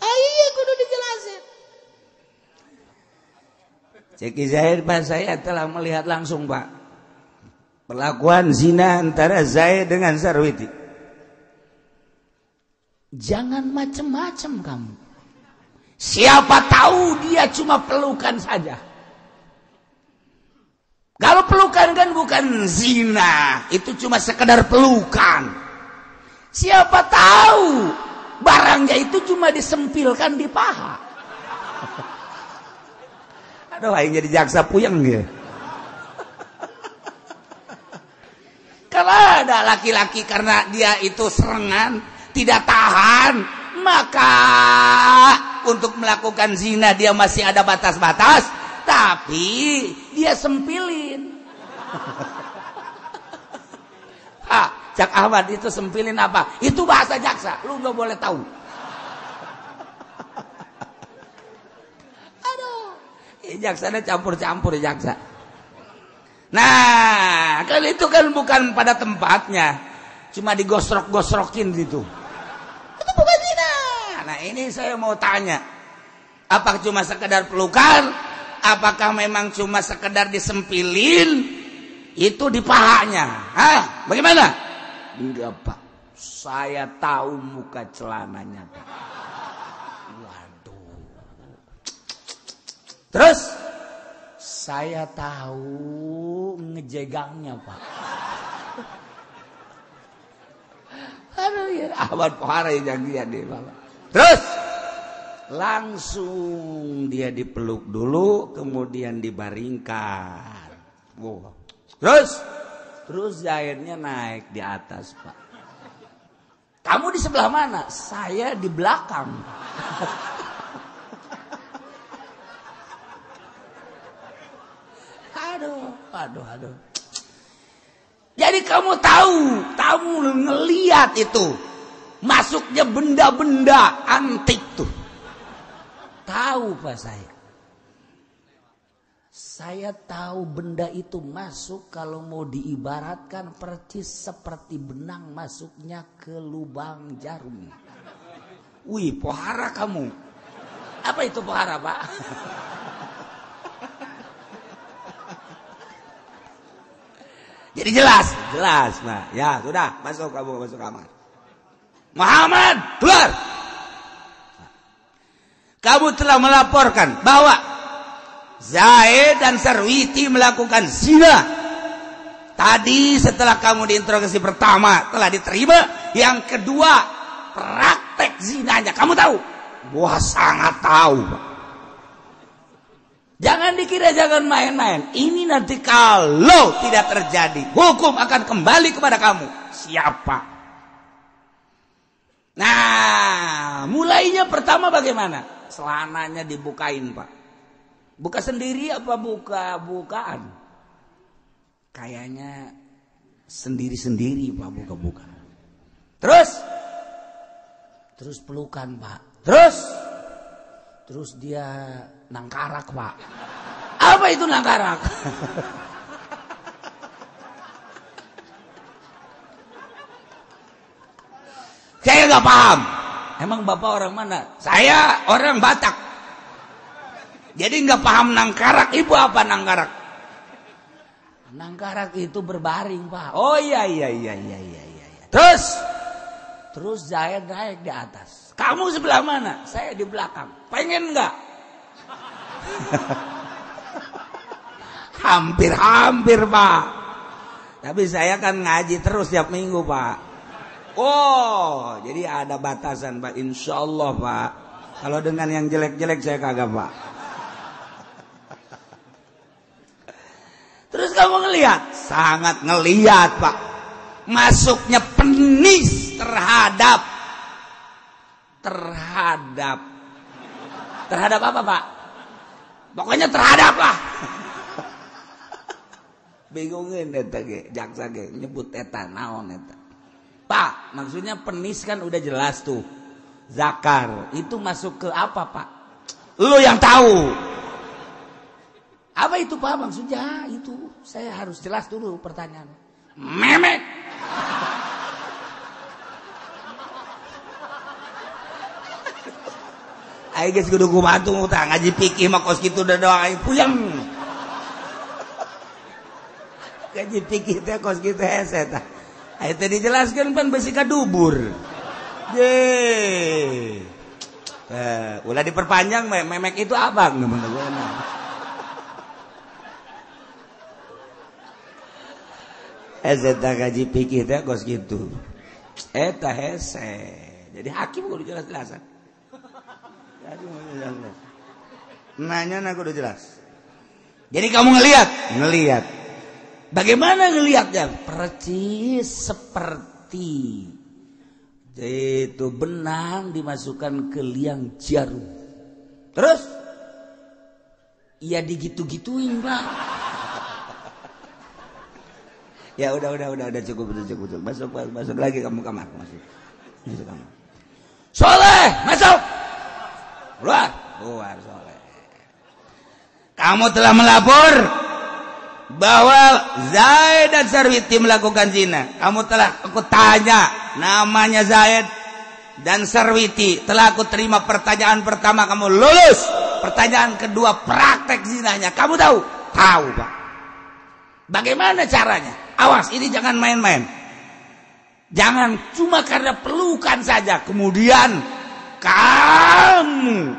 Iya, kudu dijelasin. Ceki Zaid, Pak, saya telah melihat langsung, Pak, perlakuan zina antara Zaid dengan Sarwiti. Jangan macem-macem kamu. Siapa tahu dia cuma pelukan saja. Kalau pelukan kan bukan zina, itu cuma sekedar pelukan. Siapa tahu barangnya itu cuma disempilkan di paha. Aduh, aing jadi jaksa puyeng dia. Kalau ada laki-laki karena dia itu serengan, tidak tahan, maka untuk melakukan zina dia masih ada batas-batas, tapi dia sempilin. Ah, Cak Ahmad itu sempilin apa? Itu bahasa jaksa, lu nggak boleh tahu. Aduh, jaksanya campur-campur jaksa. Nah, kalau itu kan bukan pada tempatnya, cuma digosrok-gosrokin gitu. Itu bukan zina. Nah, ini saya mau tanya, apa cuma sekedar pelukan? Apakah memang cuma sekedar disempilin itu di pahanya? Hah? Bagaimana? Enggak, Pak. Saya tahu muka celananya, Pak. Waduh. Terus saya tahu ngejegangnya, Pak. Aduh, ya Ahmad pohara yang janjian deh, Pak. Terus langsung dia dipeluk dulu, kemudian dibaringkan. Wow. Terus Zaidnya naik di atas, Pak. Kamu di sebelah mana? Saya di belakang. Aduh, aduh, aduh. Jadi kamu tahu, kamu ngeliat itu masuknya benda-benda antik tuh. Tahu, Pak, saya. Saya tahu benda itu masuk kalau mau diibaratkan persis seperti benang masuknya ke lubang jarum. Wih, pohara kamu. Apa itu pohara, Pak? Jadi jelas, jelas, Pak. Ya, sudah, masuk kamu, masuk kamar. Muhammad, keluar. Kamu telah melaporkan bahwa Zaid dan Sarwiti melakukan zina. Tadi setelah kamu diinterogasi pertama telah diterima, yang kedua praktek zinanya. Kamu tahu? Wah, sangat tahu, Pak. Jangan dikira, jangan main-main. Ini nanti kalau tidak terjadi, hukum akan kembali kepada kamu. Siapa? Nah, mulainya pertama bagaimana? Celananya dibukain, Pak. Buka sendiri apa buka-bukaan? Kayaknya sendiri-sendiri, Pak, buka-buka. Terus? Terus pelukan, Pak. Terus? Terus dia nangkarak, Pak. Apa itu nangkarak? Saya nggak paham. Emang bapak orang mana? Saya orang Batak. Jadi nggak paham nangkarak. Ibu apa nangkarak? Nangkarak itu berbaring, Pak. Oh iya iya iya iya iya iya. Terus, terus Zaid naik di atas. Kamu sebelah mana? Saya di belakang. Pengen nggak? Hampir-hampir, Pak. Tapi saya kan ngaji terus tiap minggu, Pak. Oh, jadi ada batasan, Pak. Insya Allah, Pak. Kalau dengan yang jelek-jelek saya kagak, Pak. Terus kamu ngelihat? Sangat ngelihat, Pak. Masuknya penis terhadap apa, Pak? Pokoknya terhadap lah. Bingungin eta ge, jaksa ge nyebut eta naon eta. Pak, maksudnya penis kan udah jelas tuh. Zakar, itu masuk ke apa, Pak? Lu yang tahu. Apa itu, Pak? Maksudnya itu saya harus jelas dulu pertanyaan. Memek. Aing geus kudu kumaha tah ngaji fikih mah kos kitu da doang aing puyeng. Ngaji fikih teh kos kitu hese tah. Aing teh dijelaskeun pan besi ka dubur. Ye. Ulah diperpanjang memek itu abang teman-teman. Hese tah ngaji fikih teh kos kitu. Eta hese. Jadi hakim kudu jelas-jelasan. Nanya aku udah jelas. Jadi kamu ngelihat, ngelihat. Bagaimana ngelihatnya? Percis seperti itu benang dimasukkan ke liang jarum. Terus, ya digitu-gituin, Pak. Ya udah cukup, cukup. Masuk lagi kamu kamar, masuk. Masuk kamar. Soleh, masuk. Keluar, keluar Soleh. Kamu telah melapor bahwa Zaid dan Sarwiti melakukan zina. Kamu telah aku tanya namanya Zaid dan Sarwiti. Telah aku terima pertanyaan pertama, kamu lulus. Pertanyaan kedua, praktek zinanya. Kamu tahu? Tahu, Pak. Bagaimana caranya? Awas, ini jangan main-main. Jangan cuma karena pelukan saja kemudian kamu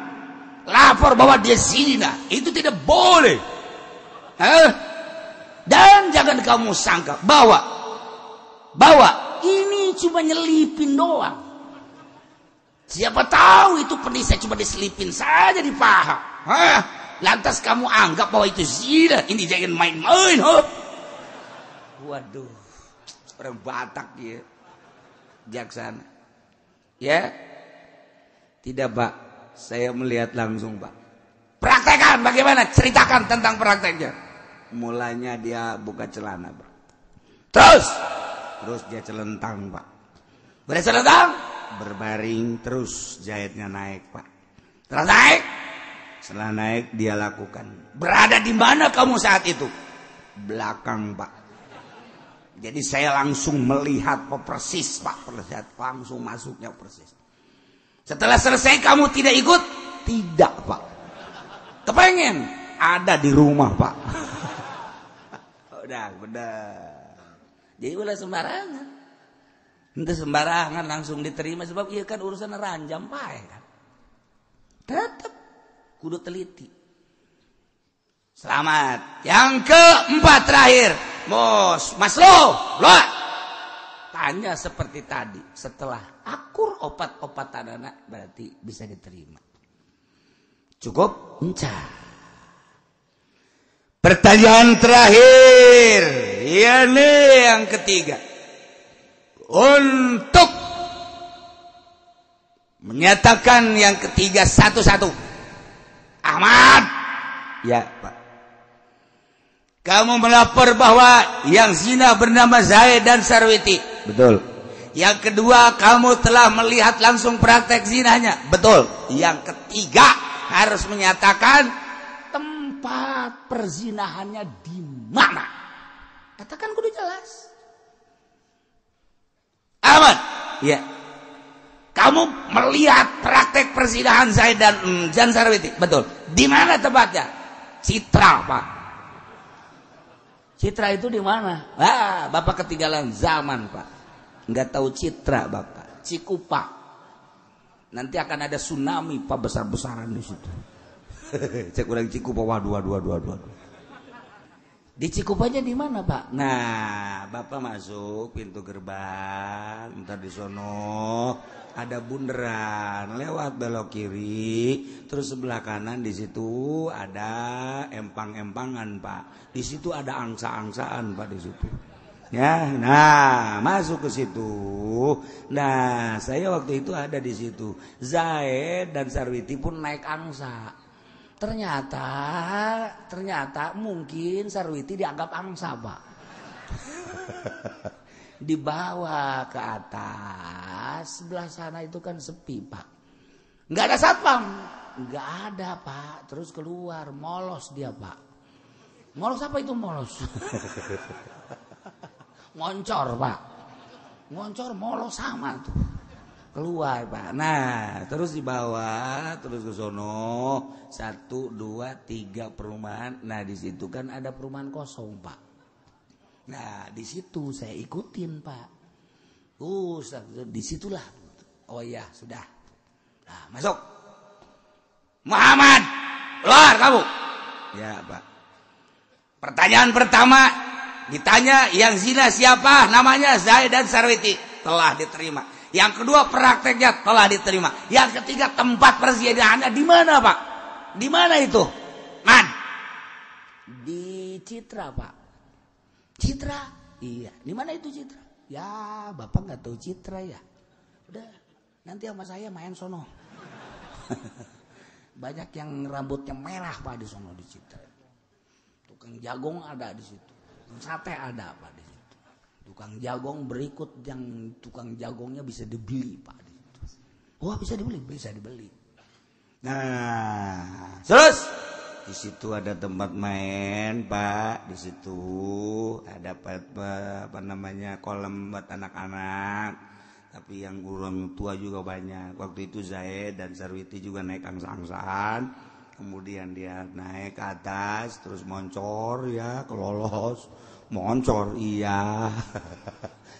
lapor bahwa dia zina. Itu tidak boleh. Hah? Dan jangan kamu sangka bahwa ini cuma nyelipin doang. Siapa tahu itu penisnya cuma diselipin saja di paha. Hah? Lantas kamu anggap bahwa itu zina. Ini jangan main-main. Huh? Waduh, orang Batak ya, jaksana. Ya, tidak, Pak. Saya melihat langsung, Pak. Praktekan bagaimana? Ceritakan tentang prakteknya. Mulanya dia buka celana, Pak. Terus dia celentang, Pak. Bercelentang, berbaring, terus jahitnya naik, Pak. Terus naik. Setelah naik dia lakukan. Berada di mana kamu saat itu? Belakang, Pak. Jadi saya langsung melihat persis, Pak, persis, langsung masuknya persis. Setelah selesai kamu tidak ikut? Tidak, Pak. Kepengen? Ada di rumah, Pak. Udah, bener. Jadi ulah sembarangan. Itu sembarangan langsung diterima sebab iya kan urusan ranjam pae kan. Tetap kudu teliti. Selamat. Yang keempat terakhir, Mos Maslo, lo tanya seperti tadi. Setelah akur opat-opatan anak berarti bisa diterima. Cukup? Enca. Pertanyaan terakhir, ini yang ketiga. Untuk menyatakan yang ketiga satu-satu. Ahmad. Ya, Pak. Kamu melapor bahwa yang zina bernama Zaid dan Sarwiti. Betul. Yang kedua, kamu telah melihat langsung praktek zinanya. Betul. Yang ketiga, harus menyatakan tempat perzinahannya di mana. Katakan kudu jelas. Ahmad. Ya. Kamu melihat praktek perzinahan Zaid dan Jan Sarwiti. Betul. Di mana tempatnya? Citra, Pak. Citra itu di mana? Ah, Bapak ketinggalan zaman, Pak. Nggak tahu Citra, Bapak. Cikupa. Nanti akan ada tsunami, Pak, besar-besaran di situ. Cek urang Cikupa, waduh, waduh, waduh, waduh. Di Cikupanya di mana, Pak? Nah, Bapak masuk pintu gerbang, ntar di sono ada bundaran, lewat belok kiri, terus sebelah kanan di situ ada empang-empangan, Pak. Di situ ada angsa-angsaan, Pak, di situ. Ya, nah, masuk ke situ. Nah, saya waktu itu ada di situ. Zaid dan Sarwiti pun naik angsa. Ternyata mungkin Sarwiti dianggap angsa, Pak. Dibawa ke atas, sebelah sana itu kan sepi, Pak. Nggak ada satpam, nggak ada, Pak. Terus keluar, molos dia, Pak. Molos apa itu molos? Ngoncor, Pak. Ngoncor molos sama tuh. Keluar, Pak. Nah, terus dibawa terus ke sono, 1, 2, 3 perumahan. Nah, di situ kan ada perumahan kosong, Pak. Nah, di situ saya ikutin, Pak. Disitulah. Oh iya, sudah. Nah, masuk. Muhammad, keluar kamu. Ya, Pak. Pertanyaan pertama ditanya yang zina siapa? Namanya Zaid dan Sarwiti. Telah diterima. Yang kedua prakteknya telah diterima. Yang ketiga tempat perzinahannya di mana, Pak? Di mana itu? Man. Di Citra, Pak. Citra? Iya. Di mana itu Citra? Ya, Bapak nggak tahu Citra ya. Udah, nanti sama saya main sono. Banyak yang rambutnya merah, Pak, di sono di Citra. Tukang jagong ada di situ. Tukang sate ada, Pak, di situ. Tukang jagong berikut yang tukang jagongnya bisa dibeli, Pak, di situ. Wah, bisa dibeli, bisa dibeli. Nah, terus di situ ada tempat main, Pak. Di situ ada apa namanya kolam buat anak-anak. Tapi yang orang tua juga banyak. Waktu itu Zaid dan Sarwiti juga naik angsa-angsaan. Kemudian dia naik ke atas, terus moncor ya, kelolos. Moncor, iya.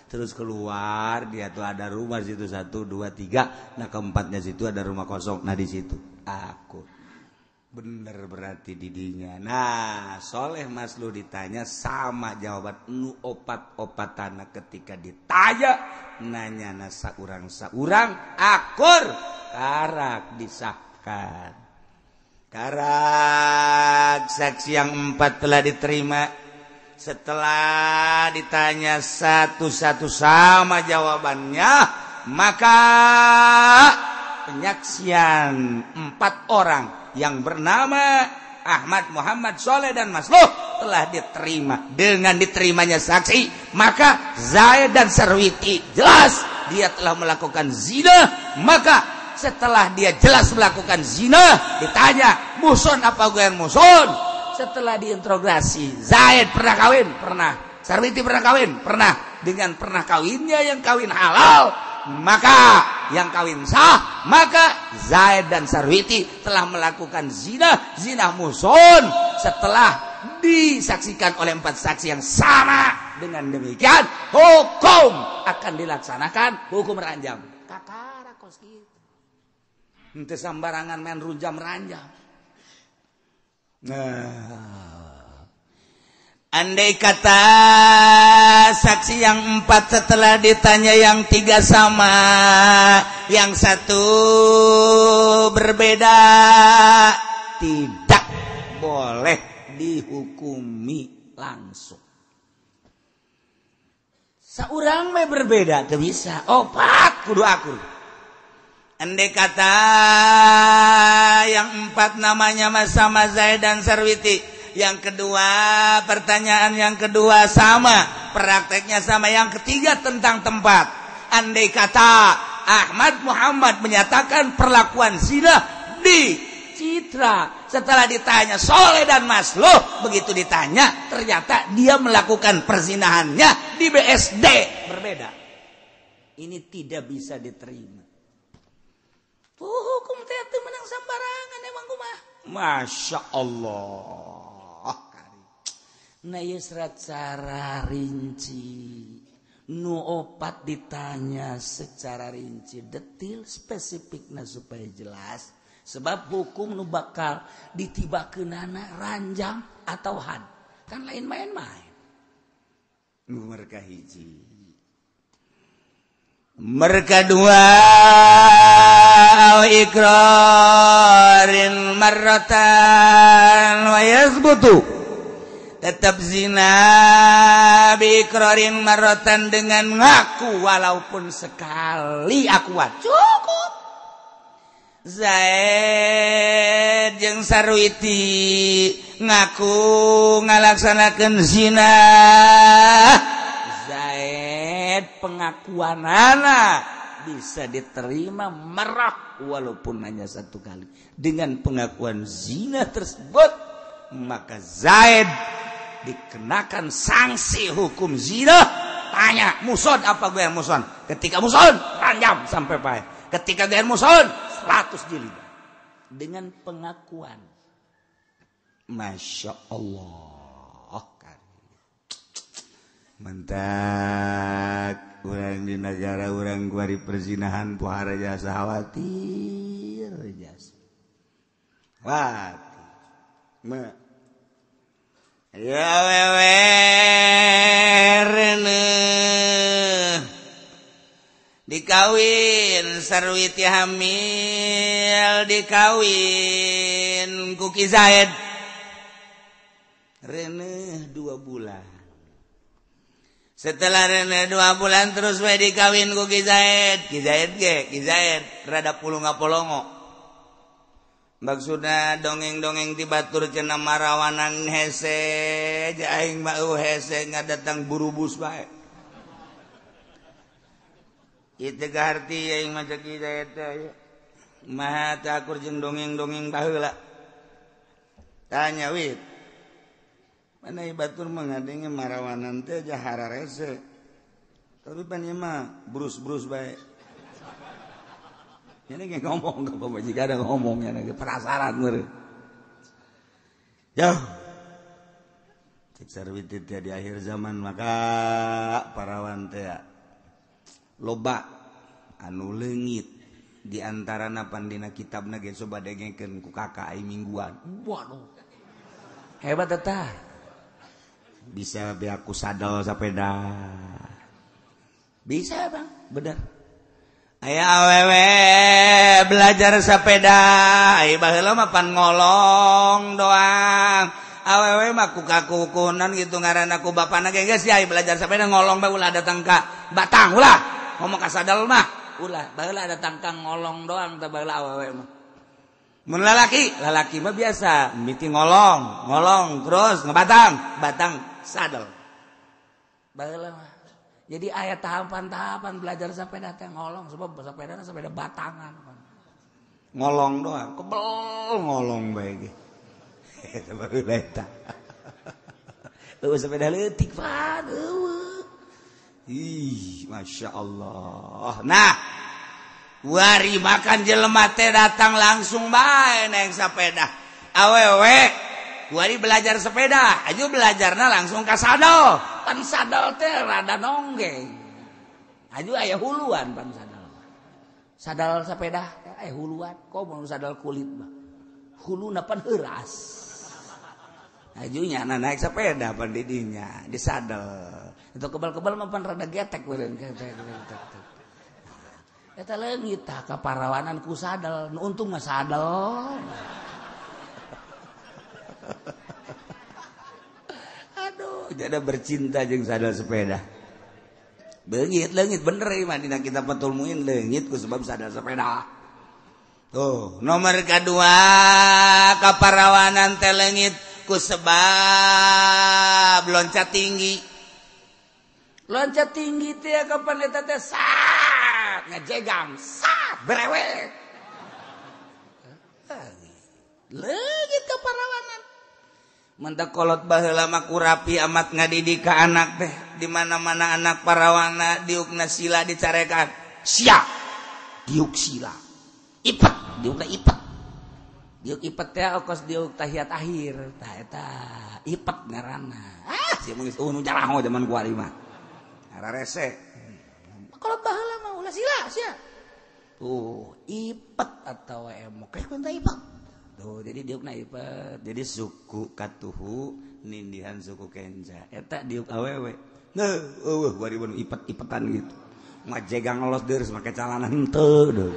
Terus keluar, dia tuh ada rumah situ 1, 2, 3. Nah, keempatnya situ ada rumah kosong. Nah, di situ aku. Bener berarti didinya. Nah, Soleh Maslu ditanya sama jawaban nu opat-opatana ketika ditanya nanya na saurang-saurang akur karak disahkan. Karak saksi yang 4 telah diterima. Setelah ditanya satu-satu sama jawabannya, maka penyaksian 4 orang yang bernama Ahmad, Muhammad, Soleh, dan Masluh telah diterima. Dengan diterimanya saksi, maka Zaid dan Sarwiti jelas dia telah melakukan zina. Maka setelah dia jelas melakukan zina, ditanya muson apa gue yang muson? Setelah diinterogasi, Zaid pernah kawin? Pernah. Sarwiti pernah kawin? Pernah. Dengan pernah kawinnya yang kawin halal, maka yang kawin sah, maka Zaid dan Sarwiti telah melakukan zina, zina muson setelah disaksikan oleh 4 saksi yang sama. Dengan demikian hukum akan dilaksanakan, hukum ranjam. Kakara kos kitu. Henteu sambarangan main runjam ranjam. Nah, andai kata saksi yang 4 setelah ditanya yang 3 sama, yang 1 berbeda, tidak boleh dihukumi langsung. Saurang mah berbeda, teu bisa. Opat kudu akur. Andai kata yang 4 namanya sama Zaid dan Sarwiti, yang kedua pertanyaan yang kedua sama, prakteknya sama, yang ketiga tentang tempat. Andai kata Ahmad Muhammad menyatakan perlakuan zina di Citra, setelah ditanya Soleh dan Masloh, begitu ditanya ternyata dia melakukan perzinahannya di BSD, berbeda. Ini tidak bisa diterima. Hukum teh teu menang sembarangan emang kumaha. Masya Allah. Nah ieu secara rinci. Nu opat ditanya secara rinci, detil spesifikna supaya jelas. Sebab hukum nu bakal ditibakeunana ranjang atau had. Kan lain main-main. Nu mereka hiji. Mereka dua ikrarin marratan wa yazbutu, tetap zina bi ikrarin marratan dengan ngaku walaupun sekali akuan cukup. Zaid jeung Sarwiti ngaku ngalaksanakeun zina, Zaid pengakuanana bisa diterima merah walaupun hanya satu kali. Dengan pengakuan zina tersebut maka Zaid dikenakan sanksi hukum zina. Tanya muson apa gue yang muson, ketika muson ranjam sampai pae, ketika gue yang muson 100 jilid dengan pengakuan. Masya Allah, mentak urang di negara urang kuari perzinahan pohara jasa khawatir jasa khawatir me ya wewe reneh dikawin Sarwiti hamil dikawin ku Ki Zaid reneh 2 bulan. Setelah rene 2 bulan terus we dikawin ku Ki Zaid. Ki Zaid ge, Ki Zaid rada pulunga-polongo. Maksudna dongeng-dongeng ti batur cenah marawanan hese, aing mah hese ngadatang burubus bae. Ieu kaharti aing mah cek Ki Zaid teh. Maha teh akur jeung dongeng-dongeng baheula. Tanya wit. Mana batur mengadenge marawanan teh jahara rese. Tapi pan ieu mah brus-brus bae. Ini ge ngomong ka pamajikan ada ngomongnya ge penasaran meureun. Jauh. Cek Sarwiti teh di akhir zaman maka parawan teh loba anu leungit di antarana pandina kitabna ge coba dengekeun ku kakak ai mingguan. Waduh. Hebat eta. Bisa be aku sadel sepeda. Bisa bang, bener. Aya awewe belajar sepeda, ai baheula mah pan ngolong doang. Awewe mah ku kakukunan gitu ngaranna ku bapana ge geus ai belajar sepeda ngolong bae ulah datang ka batang ulah. Ngomong ka sadel mah ulah, baheula datang ka ngolong doang teh baheula awewe mah. Mun lalaki, lalaki mah biasa miti ngolong, ngolong terus ngebatang, batang sadel. Baheula mah. Jadi aya tahapan-tahapan belajar sepeda teh ngolong sebab sepeda sepeda batangan. Ngolong doang, kebel ngolong bae ge. Eta baheula eta. Eueuh sepeda leutik pan eueuh. Ih, Ih, Masya Allah. Nah, wari makan jelema teh datang langsung bae naik sepeda. Awewe, wari belajar sepeda, aju belajarna langsung ka sadel. Pan sadel teh rada nonggeng. Aju aya huluan pan sadel. Sadel sepeda aya huluan, komo sadel kulit mah. Huluna pan heuras. Ajunya naik sepeda pan didinya di sadel. Itu kebal-kebal mah pan rada getek beureun getek. Eta leungit tah kaparawanan ku sadel, nu untung mah sadel. Aduh, jadi bercinta jeung sadel sepeda. Beungit leungit bener ieu mah dina kitab Fathul Muin leungit ku sebab sadel sepeda. Tuh, nomor kedua kaparawanan teh leungit ku sebab loncat tinggi. Loncat tinggi teh kapan eta teh sat ngajegang sat berewek. Leungit kaparawanan. Mentak kolot baheula mah kurapi amat ngadidik ka anak teh di mana-mana anak parawana diukna sila dicarekan. Sia diuk sila. Ipet diukna ipet. Diuk ipet teh okos diuk tahiyat akhir tah eta ipet ngaranna. Ah sia mah geus nu jaraho zaman kuari mah. Rarese. Kolot baheula mah ulah sila sia. Tuh ipet atawa emok kayak kun ipet. Tuh jadi diukna ipet. Jadi suku katuhu nindihan suku kenja. Eta diuk awewe. Nah, eueuh kuari mah ipet-ipetan gitu. Ngajegang los deures make calana henteu deui.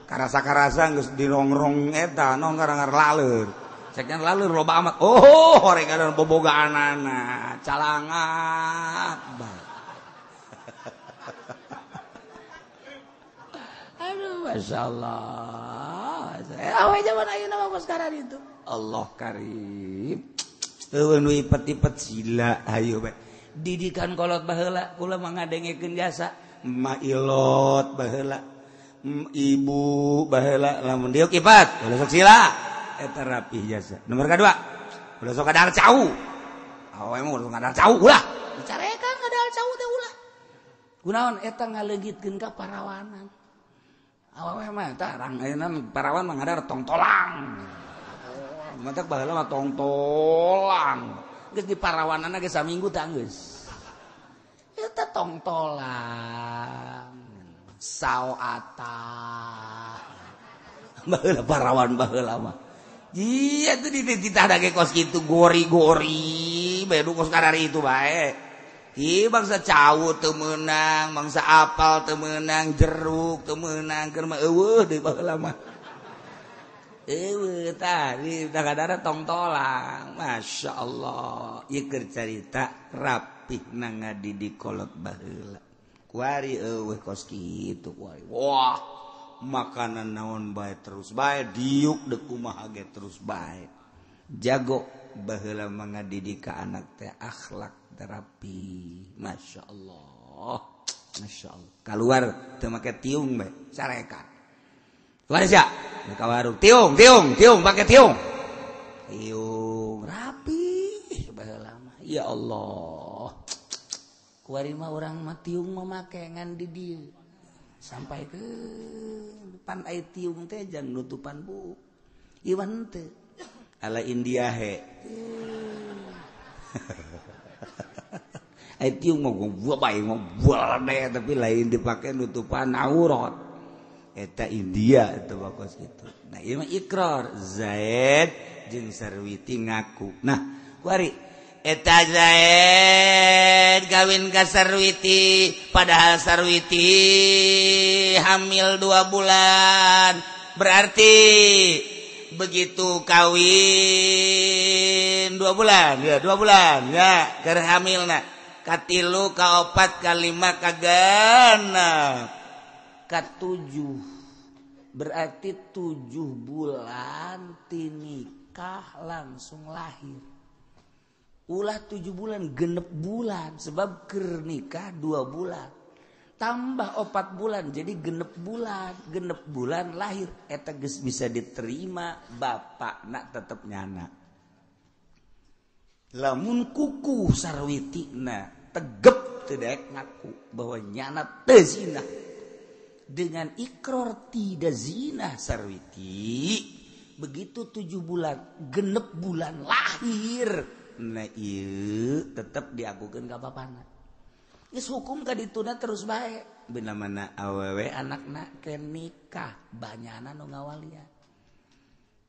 Karasa-karasa geus dirongrong eta nong ngarangar laleur. Ceknya laleur loba amat. Oh, horeng ada bobogaanana, calangat bae. Aduh, masyaallah. Awe zaman ayeuna mah kos karar itu. Allah karim. Eueuh nu ipet-ipet sila hayu bae. Didikan kolot baheula kula mah ngadengekeun jasa. Ma ilot baheula. Ibu baheula lamun diuk ipat ulah sok sila eta rapih jasa. Nomor kadua ulah sok kadahar cau. Awewe mah ulah sok kadahar cau ulah. Dicarekan kadahar cau teh ulah. Kunaon eta ngaleungitkeun ka parawanan. Awewe mah tarang ayeuna parawan mah ngadar tongtolang. Mantak baheula mah tongtolang. Geus di parawanana geus saminggu tah geus. Eta tongtolang. Sao ata baheula parawan baheula mah iya tuh dititah dage kos kitu gori-gori bae nu kos karari itu bae. Ieu bangsa cau teu meunang, bangsa apal teu meunang, jeruk teu meunang, keur mah eueuh deui baheula mah. Eueuh tah di kadara tongtolang. Masya Allah, ieu keur carita rapih na ngadidik kolot baheula. Kuari eueuh kos kitu kuari. Wah, makanan naon bae terus bae diuk deuk kumaha ge terus bae. Jago baheula mah ngadidik ka anak teh akhlak terapi. Masya Allah. Masya Allah. Kaluar teu make tiung bae, sarekan. Keluar sia. Ka warung tiung, tiung, tiung make tiung. Tiung rapi baheula mah. Ya Allah. Kuari mah urang mah tiung mah make ngan di dieu. Sampai ke pan ai tiung teh jang nutupan buuk. Ieu mah henteu. Ala India he. Ai tiung mah gua bae mah bual tapi lain dipake nutupan aurat. Eta India eta bakos kitu. Nah ieu mah ikrar Zaid jeung Sarwiti ngaku. Nah kuari eta Zaid kawin ka Sarwiti padahal Sarwiti hamil 2 bulan. Berarti begitu kawin 2 bulan ya, 2 bulan ya keur hamilna katilu kaopat kalima kagenep katujuh. Berarti 7 bulan tinikah langsung lahir. Ulah 7 bulan genep bulan sebab keur nikah 2 bulan tambah 4 bulan jadi genep bulan lahir eta geus bisa diterima bapakna tetep nyana. Lamun kuku sarwitina tegep teu daek ngaku bahwa nyana teu zina. Dengan ikrar tidak zina Sarwiti, begitu 7 bulan genep bulan lahir, nah ieu tetep diakukeun ka bapana. Geus hukum ka dituna terus bae. Bina mana awewe anakna ke nikah banyana nu ngawalian.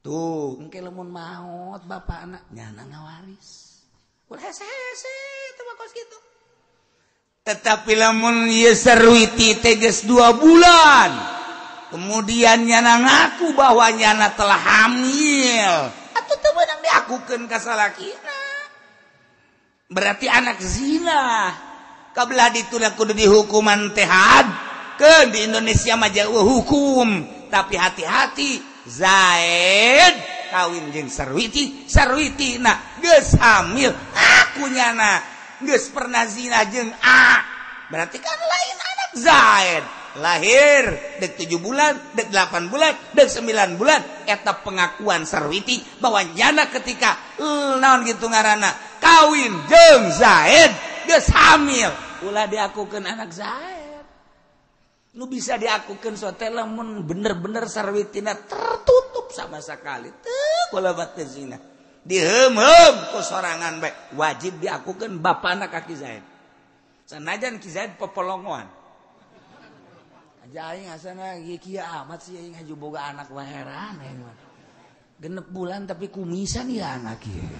Tuh engke lamun maot bapana nyana ngawaris. Ulah hese-hese teu mah kos kitu. Tetapi lamun ieu Sarwiti teh geus 2 bulan, kemudian nyana ngaku bahwa nyana telah hamil, atuh teu meunang diakukeun ka salakina. Berarti anak zina. Kabelah dituna kudu dihukuman teh had. Keun di Indonesia mah jauh hukum, tapi hati-hati Zaid kawin jeung Sarwiti, Sarwiti na geus hamil, aku nyana geus pernah zina jeung A. Berarti kan lain anak Zaid. Lahir dek 7 bulan, dek 8 bulan, dek 9 bulan, eta pengakuan Sarwiti bahwa nyana ketika naon gitu ngaranna kawin jeung Zaid geus hamil, ulah diakukeun anak Zaid. Nu bisa diakukeun sote lamun bener-bener Sarwitina tertutup sama sekali. Teu bola teu zina. Diheum-heum ku sorangan bae, wajib diakukeun bapana ka Ki Zaid. Sanajan Ki Zaid popolongoan. Aja aing asana kieu amat sih aing haju boga anak mah heran aing mah. Genep bulan tapi kumisan ya anak ieu.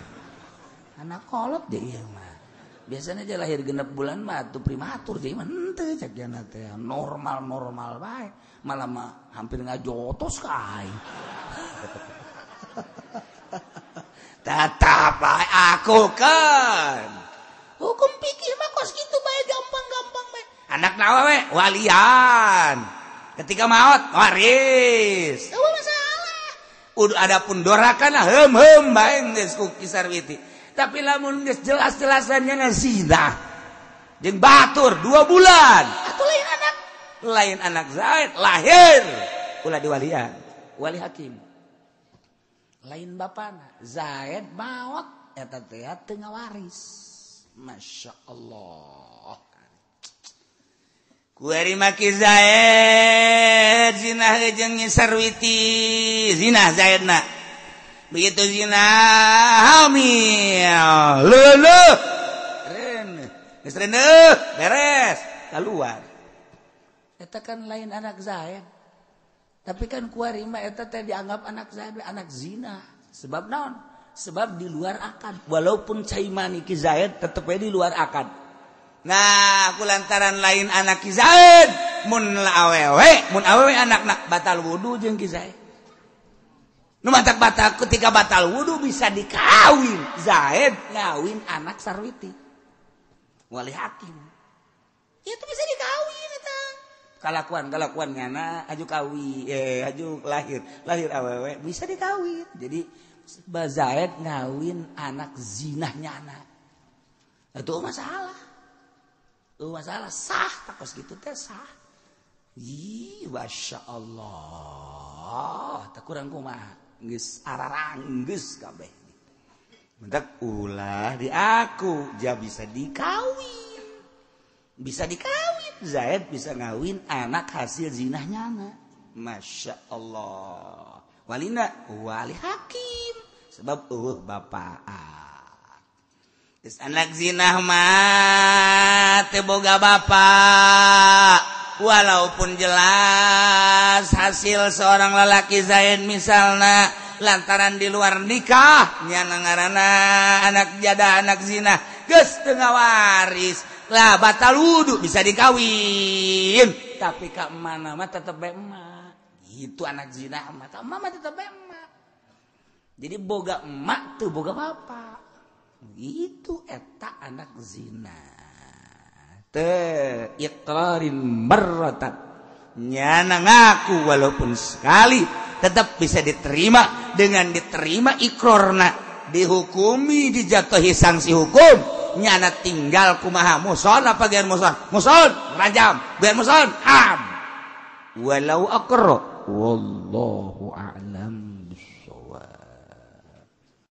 Anak kolot deh ieu mah. Biasanya aja lahir genep bulan mah tuh prematur jadi mah henteu cek jana teh normal-normal bae, malah mah hampir ngajotos ka aing. Tetap bae aku kan. Hukum pikir mah kos kitu bae gampang-gampang bae. Anak nawa we walian. Ketika maot waris. Eueuh masalah. Udah adapun dorakana heum-heum bae geus ku Ki Sarwiti. Tapi lamun geus jelas-jelasannya zina jeung batur 2 bulan atuh lain anak Zaid lahir ulah diwalian wali hakim lain bapana Zaid maot eta teh teu ngawaris. Masya Allah kuari maki Zaid zina jeung Sarwiti zina Zaidna. Begitu zina hamil, leuleuk, geus reuneuh, beres, keluar. Eta kan lain anak Zaid. Tapi kan kuari mah eta teh dianggap anak Zaid, anak zina. Sebab naon? Sebab di luar akad. Walaupun cai mani Ki Zaid tetep we di luar akad. Nah, kulantaran lain anak Ki Zaid, mun awewe, mun awewe anakna batal wudu jeung Ki Zaid. Nu matak batal ketika batal wudu bisa dikawin. Zaid ngawin anak Sarwiti. Wali hakim. Itu bisa dikawin eta. Kalakuan-kalakuan ngana aju kawin, aju lahir, lahir awewe bisa dikawin. Jadi Zaid ngawin anak zinahnya anak. Itu masalah. Itu masalah sah takos gitu teh sah. Ih, Masya Allah. Tak kurang kumaha. Geus araranggeus kabeh. Mentak ulah di aku, ja bisa dikawin. Bisa dikawin. Zaid bisa ngawin anak hasil zinahnya anak. Masya Allah. Walina wali hakim sebab bapak. Geus anak zinah mah teu boga bapak. Walaupun jelas hasil seorang lelaki Zaid misalnya lantaran di luar nikah nyana ngaranna anak jada anak zina geus teu ngawaris lah batal wudu bisa dikawin tapi ka mana mah tetep bae emak gitu anak zina mah ka emak mah tetep bae emak jadi boga emak teu boga bapak gitu eta anak zina teh iqrarin marratan nyana ngaku walaupun sekali tetap bisa diterima. Dengan diterima ikrorna dihukumi dijatuhi sanksi hukum nyana tinggal kumaha muson apa gean muson muson rajam gean muson am walau aqra wallahu a'lam bissawab.